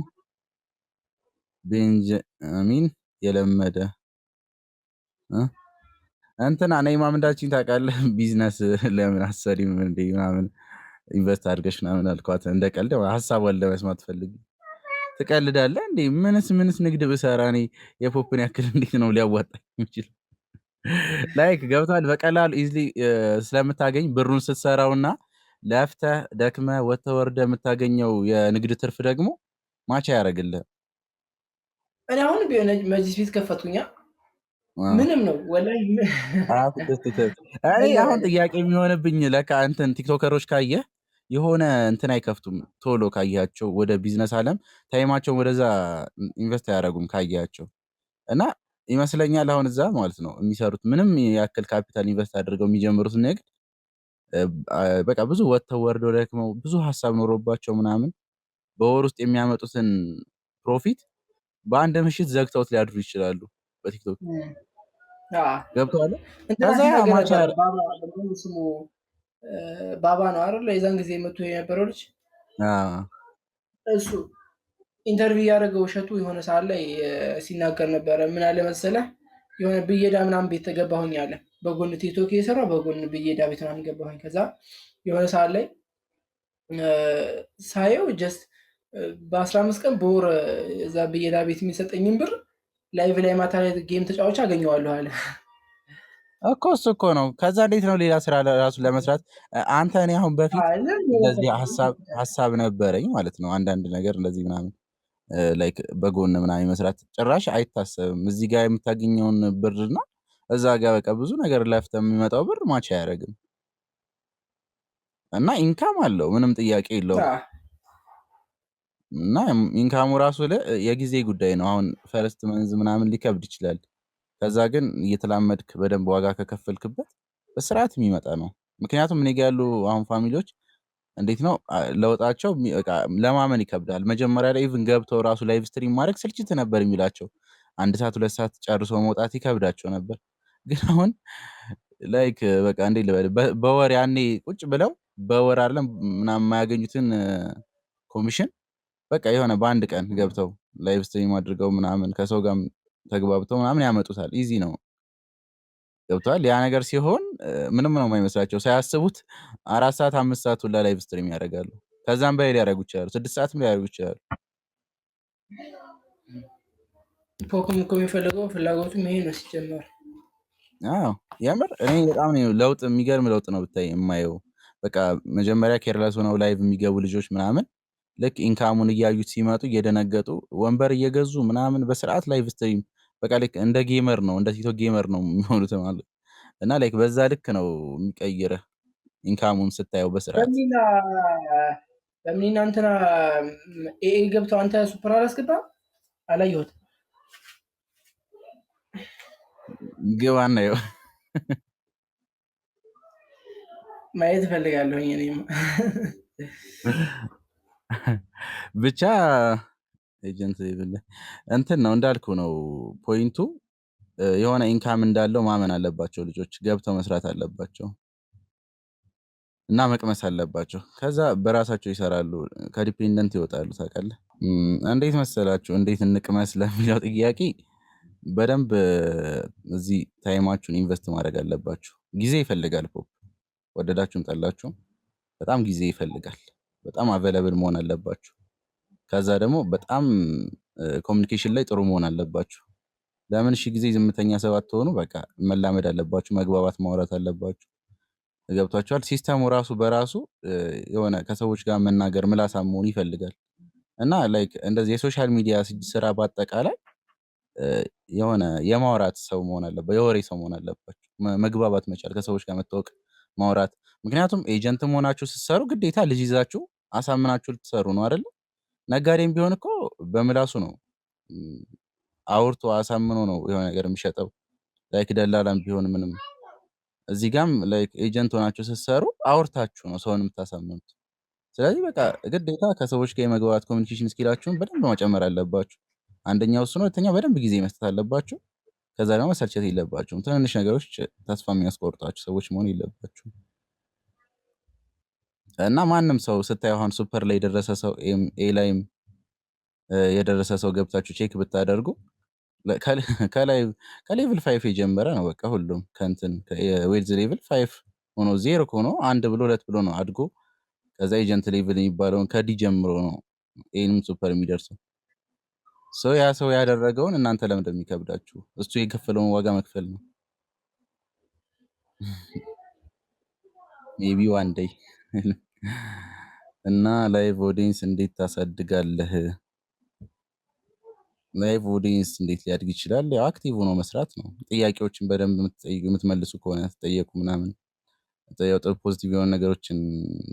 ቤንጃሚን የለመደ እንትና ነይማ ምን እንዳለችኝ ታውቃለህ? ቢዝነስ ለምን አትሰሪም እንዴ ምናምን invest አድርገሽ ምናምን አልኳት። እንደ ቀልድ ሀሳቧን ለመስማት ፈልጌ። ትቀልዳለህ እንዴ? ምንስ ምንስ ንግድ ብሰራ እኔ የፖፕን ያክል እንዴት ነው ሊያዋጣኝ የሚችለው? Like ገብቷል። በቀላሉ easily ስለምታገኝ ብሩን ስትሰራውና ለፍተህ ደክመህ ወጥተህ ወርደህ የምታገኘው የንግድ ትርፍ ደግሞ match አያደርግልህም። እኔ አሁን መጅሊስ ቤት ከፈትኩኛ ምንም ነው ወላሂ። እኔ አሁን ጥያቄ የሚሆንብኝ ለካ እንትን ቲክቶከሮች ካየህ የሆነ እንትን አይከፍቱም ቶሎ ካያቸው ወደ ቢዝነስ አለም time ኣቸውን ወደዛ invest አያደርጉም ካያቸው እና ይመስለኛል አሁን እዛ ማለት ነው የሚሰሩት ምንም ያክል ካፒታል invest አድርገው የሚጀምሩት ንግድ በቃ ብዙ ወጥተው ወርደው ደክመው ብዙ ሀሳብ ኖሮባቸው ምናምን በወር ውስጥ የሚያመጡትን profit በአንድ ምሽት ዘግተውት ሊያድሩ ይችላሉ። በቲክቶክ ገብተዋል። ከዛ match ስሙ ባባ ነው አይደል? የዛን ጊዜ መቶ የነበረው ልጅ እሱ interview ያደረገው እሸቱ የሆነ ሰዓት ላይ ሲናገር ነበረ። ምን አለ መሰለህ የሆነ ብየዳ ምናምን ቤት ተገባሁኝ አለ። በጎን ቲክቶክ እየሰራ በጎን ብየዳ ቤት ምናምን ገባሁኝ። ከዛ የሆነ ሰዓት ላይ ሳየው just በ15 ቀን በወር እዛ ብየዳ ቤት የሚሰጠኝን ብር live ላይ ማታ ላይ game ተጫዋች አገኘዋለሁ አለ እኮ። እሱ እኮ ነው። ከዛ እንዴት ነው ሌላ ስራ ራሱ ለመስራት አንተ እኔ አሁን በፊት እንደዚህ ሀሳብ ነበረኝ ማለት ነው። አንዳንድ ነገር እንደዚህ ምናምን like በጎን ምናምን መስራት ጭራሽ አይታሰብም። እዚህ ጋር የምታገኘውን ብርና እዛ ጋር በቃ ብዙ ነገር ለፍተህ የሚመጣው ብር match አያደርግም። እና income አለው፣ ምንም ጥያቄ የለውም። እና income ኡ ራሱ የጊዜ ጉዳይ ነው። አሁን first month ምናምን ሊከብድ ይችላል። ከዛ ግን እየተላመድክ በደንብ ዋጋ ከከፈልክበት በስርዓት የሚመጣ ነው። ምክንያቱም እኔ ጋ ያሉ አሁን family ዎች እንዴት ነው ለውጣቸው በቃ ለማመን ይከብዳል። መጀመሪያ ላይ even ገብተው ራሱ live stream ማድረግ ስልችት ነበር የሚላቸው። 1 ሰዓት 2 ሰዓት ጨርሶ መውጣት ይከብዳቸው ነበር። ግን አሁን like በቃ እንዴት ልበል፣ በወር ያኔ ቁጭ ብለው በወር አይደለም ምናምን የማያገኙትን ኮሚሽን በቃ የሆነ በአንድ ቀን ገብተው live stream አድርገው ምናምን ከሰው ጋር ተግባብተው ምናምን ያመጡታል። Easy ነው፣ ገብተዋል። ያ ነገር ሲሆን ምንም ነው የማይመስላቸው። ሳያስቡት 4 ሰዓት 5 ሰዓት ሁላ live stream ያደርጋሉ። ከዛም በላይ ሊያደርጉ ይችላሉ። 6 ሰዓትም ሊያደርጉ ይችላሉ። ፖክም እኮ የሚፈልገው ፍላጎቱም ይሄ ነው ሲጀመር። አዎ የምር እኔ በጣም ነው ለውጥ፣ የሚገርም ለውጥ ነው ብታይ የማየው። በቃ መጀመሪያ careless ሆነው live የሚገቡ ልጆች ምናምን ልክ income ኡን እያዩት ሲመጡ እየደነገጡ ወንበር እየገዙ ምናምን በስርዓት live stream በቃ ልክ እንደ gamer ነው፣ እንደ ቲክቶክ gamer ነው የሚሆኑት ማለት። እና like በዛ ልክ ነው የሚቀይርህ income ኡን ስታየው በስርዓት። በሚና እንትና AA ገብተው አንተ super አላስገባም? አላየሁትም። ግባ እናየው። ማየት እፈልጋለሁኝ እኔም። ብቻ agent level እንትን ነው፣ እንዳልኩ ነው point ኡ፣ የሆነ income እንዳለው ማመን አለባቸው ልጆች፣ ገብተው መስራት አለባቸው እና መቅመስ አለባቸው። ከዛ በራሳቸው ይሰራሉ፣ ከ dependent ይወጣሉ። ታውቃለህ፣ እንዴት መሰላችሁ እንዴት እንቅመስ ለሚለው ጥያቄ በደንብ እዚህ time ኣችሁን invest ማድረግ አለባችሁ። ጊዜ ይፈልጋል። ፖፕ ወደዳችሁም ጠላችሁም በጣም ጊዜ ይፈልጋል። በጣም available መሆን አለባችሁ። ከዛ ደግሞ በጣም communication ላይ ጥሩ መሆን አለባችሁ። ለምን ሺ ጊዜ ዝምተኛ ሰው አትሆኑ። በቃ መላመድ አለባችሁ፣ መግባባት፣ ማውራት አለባችሁ። ገብቷችኋል? System ኡ ራሱ በራሱ የሆነ ከሰዎች ጋር መናገር ምላሳም መሆን ይፈልጋል። እና like እንደዚህ የ social media ስራ በአጠቃላይ የሆነ የማውራት ሰው መሆን አለበት፣ የወሬ ሰው መሆን አለባችሁ። መግባባት መቻል፣ ከሰዎች ጋር መታወቅ፣ ማውራት። ምክንያቱም agent ም ሆናችሁ ስትሰሩ ግዴታ ልጅ ይዛችሁ አሳምናችሁ ልትሰሩ ነው አይደለ? ነጋዴም ቢሆን እኮ በምላሱ ነው፣ አውርቶ አሳምኖ ነው የሆነ ነገር የሚሸጠው። Like ደላላም ቢሆን ምንም እዚህ ጋም like agent ሆናችሁ ስትሰሩ አውርታችሁ ነው ሰውን የምታሳምኑት። ስለዚህ በቃ ግዴታ ከሰዎች ጋር የመግባባት communication skill ኣችሁን በደንብ መጨመር አለባችሁ። አንደኛው እሱ ነው። ሁለተኛው በደንብ ጊዜ መስጠት አለባችሁ። ከዛ ደግሞ መሰልቸት የለባችሁም። ትንንሽ ነገሮች ተስፋ የሚያስቆርጧችሁ ሰዎች መሆን የለባችሁም። እና ማንም ሰው ስታዩ አሁን super ላይ የደረሰ ሰው፣ A ላይም የደረሰ ሰው ገብታችሁ check ብታደርጉ ከላይ ከ level 5 የጀመረ ነው። በቃ ሁሉም ከእንትን wealth level 5 ሆኖ 0 ሆኖ አንድ ብሎ ሁለት ብሎ ነው አድጎ ከዛ agent level የሚባለውን ከ D ጀምሮ ነው A ንም super የሚደርሰው። ሰው ያ ሰው ያደረገውን እናንተ ለምን እንደሚከብዳችሁ? እሱ የከፈለውን ዋጋ መክፈል ነው። Maybe one day። እና live audience እንዴት ታሳድጋለህ? Live audience እንዴት ሊያድግ ይችላል? ያው active ሆኖ መስራት ነው። ጥያቄዎችን በደንብ የምትመልሱ ከሆነ ትጠየቁ ምናምን ያው ጥሩ positive የሆኑ ነገሮችን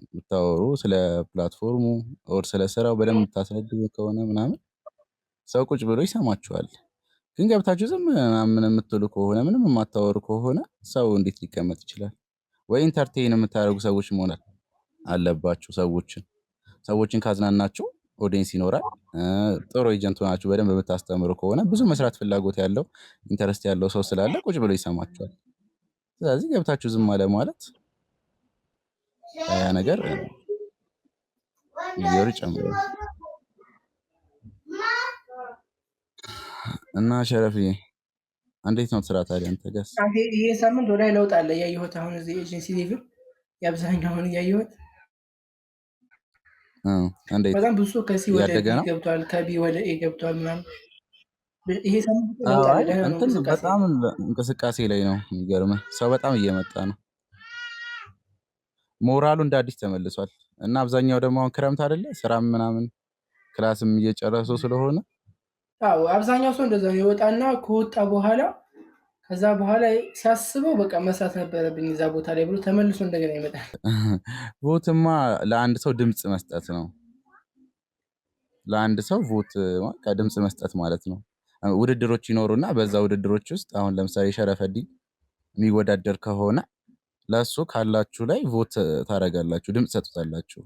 የምታወሩ፣ ስለ platform ኡ or ስለ ስራው በደንብ የምታስረዱ ከሆነ ምናምን ሰው ቁጭ ብሎ ይሰማችኋል። ግን ገብታችሁ ዝም ምናምን የምትሉ ከሆነ፣ ምንም የማታወሩ ከሆነ ሰው እንዴት ሊቀመጥ ይችላል? ወይ entertain የምታደርጉ ሰዎች መሆን አለባችሁ። ሰዎችን ካዝናናችሁ audience ይኖራል። ጥሩ agent ሆናችሁ በደንብ የምታስተምሩ ከሆነ ብዙ መስራት ፍላጎት ያለው፣ interest ያለው ሰው ስላለ ቁጭ ብሎ ይሰማችኋል። ስለዚህ ገብታችሁ ዝም አለ ማለት ያ ነገር ጊዜው ይጨምራል። እና ሸረፍዬ እንዴት ነው ስራ ታዲያ አንተ ጋርስ? ይሄ ሳምንት ወደ ለውጥ አለ እያየሁት፣ አሁን እዚህ agency level የአብዛኛውን እያየሁት እንዴት በጣም ብዙ ሰው ከ C ወደ እያደገ B ነው? ገብቷል፣ ከ B ወደ A ገብቷል ምናምን። ይሄ ሳምንት ለውጥ አለ፣ አይ ደህና ነው እንትን እንቅስቃሴ። በጣም እንቅስቃሴ ላይ ነው። የሚገርምህ ሰው በጣም እየመጣ ነው። ሞራሉ እንደ አዲስ ተመልሷል። እና አብዛኛው ደግሞ አሁን ክረምት አይደለ፣ ስራም ምናምን class ም እየጨረሱ ስለሆነ አዎ አብዛኛው ሰው እንደዛ ነው። ይወጣና ከወጣ በኋላ ከዛ በኋላ ሲያስበው በቃ መስራት ነበረብኝ እዛ ቦታ ላይ ብሎ ተመልሶ እንደገና ይመጣል። Vote ማ ለአንድ ሰው ድምፅ መስጠት ነው። ለአንድ ሰው vote በቃ ድምፅ መስጠት ማለት ነው። ውድድሮች ይኖሩና በዛ ውድድሮች ውስጥ አሁን ለምሳሌ ሸረፈዲን የሚወዳደር ከሆነ ለእሱ ካላችሁ ላይ vote ታደርጋላችሁ፣ ድምፅ ሰጡታላችሁ።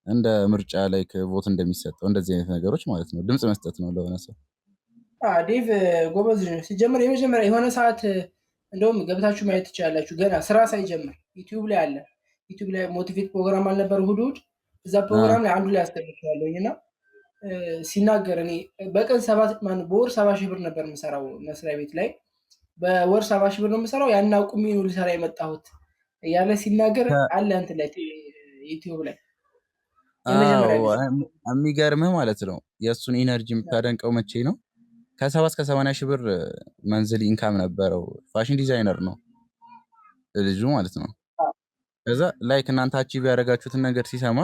እንደ ምርጫ ላይ vote እንደሚሰጠው እንደዚህ አይነት ነገሮች ማለት ነው። ድምፅ መስጠት ነው ለሆነ ሰው። ዴቭ ጎበዝ ነው። ሲጀምር የመጀመሪያ የሆነ ሰዓት እንደውም ገብታችሁ ማየት ትችላላችሁ። ገና ስራ ሳይጀምር ዩቲዩብ ላይ አለ። ዩቲዩብ ላይ motivate ፕሮግራም አልነበር እሑድ እሑድ፣ እዛ ፕሮግራም ላይ አንዱ ላይ አስገብቼዋለሁኝ እና ሲናገር እኔ በቀን 7 ማነው በወር 70,000 ብር ነበር የምሰራው መስሪያ ቤት ላይ፣ በወር 70,000 ብር ነው የምሰራው፣ ያን አቁሜ ነው ልሰራ የመጣሁት እያለ ሲናገር አለ እንትን ላይ ዩቲዩብ ላይ የመጀመሪያ ጊዜ። የሚገርምህ ማለት ነው የእሱን energy የምታደንቀው መቼ ነው? ከ70 እስከ 80 ሺህ ብር monthly income ነበረው። Fashion designer ነው ልጁ ማለት ነው። ከዛ like እናንተ achieve ያደረጋችሁትን ነገር ሲሰማ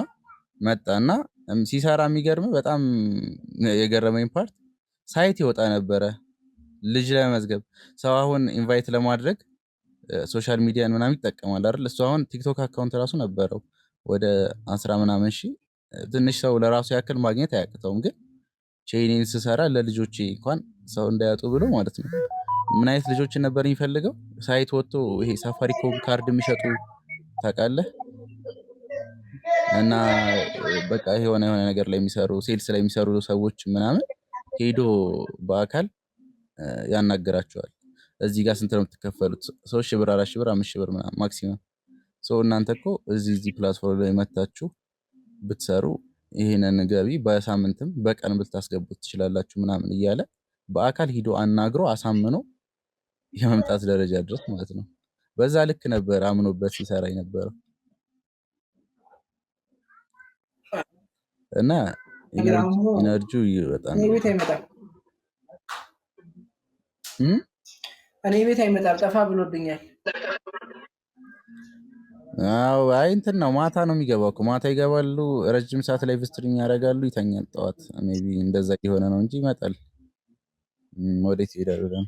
መጣና ሲሰራ የሚገርምህ በጣም የገረመኝ part site ይወጣ ነበረ ልጅ ለመመዝገብ። ሰው አሁን invite ለማድረግ social media ን ምናምን ይጠቀማል አይደል? እሱ አሁን ቲክቶክ account ራሱ ነበረው ወደ 10 ምናምን ሺህ። ትንሽ ሰው ለራሱ ያክል ማግኘት አያቅተውም። ግን chain ኤን ስሰራ ለልጆቼ እንኳን ሰው እንዳያጡ ብሎ ማለት ነው። ምን አይነት ልጆችን ነበር የሚፈልገው? Site ወጥቶ ይሄ ሳፋሪኮም ካርድ የሚሸጡ ታውቃለህ? እና በቃ የሆነ የሆነ ነገር ላይ የሚሰሩ፣ sales ላይ የሚሰሩ ሰዎች ምናምን ሄዶ በአካል ያናግራቸዋል። እዚህ ጋር ስንት ነው የምትከፈሉት? 3,000 ብር፣ 4,000 ብር፣ 5,000 ብር ምናምን maximum። So እናንተ እኮ እዚህ እዚህ platform ላይ መታችሁ ብትሰሩ ይህንን ገቢ በሳምንትም በቀን ብታስገቡት ትችላላችሁ ምናምን እያለ በአካል ሂዶ አናግሮ አሳምኖ የመምጣት ደረጃ ድረስ ማለት ነው። በዛ ልክ ነበር አምኖበት ሲሰራ የነበረው እና energy ው በጣም እኔ ቤት አይመጣም። እኔ ቤት አይመጣም፣ ጠፋ ብሎብኛል። አዎ፣ አይ እንትን ነው፣ ማታ ነው የሚገባው እኮ፣ ማታ ይገባሉ። ረጅም ሰዓት live stream ያደርጋሉ፣ ይተኛል። ጠዋት maybe እንደዛ የሆነ ነው እንጂ ይመጣል። ወዴት ይሄዳል ብለን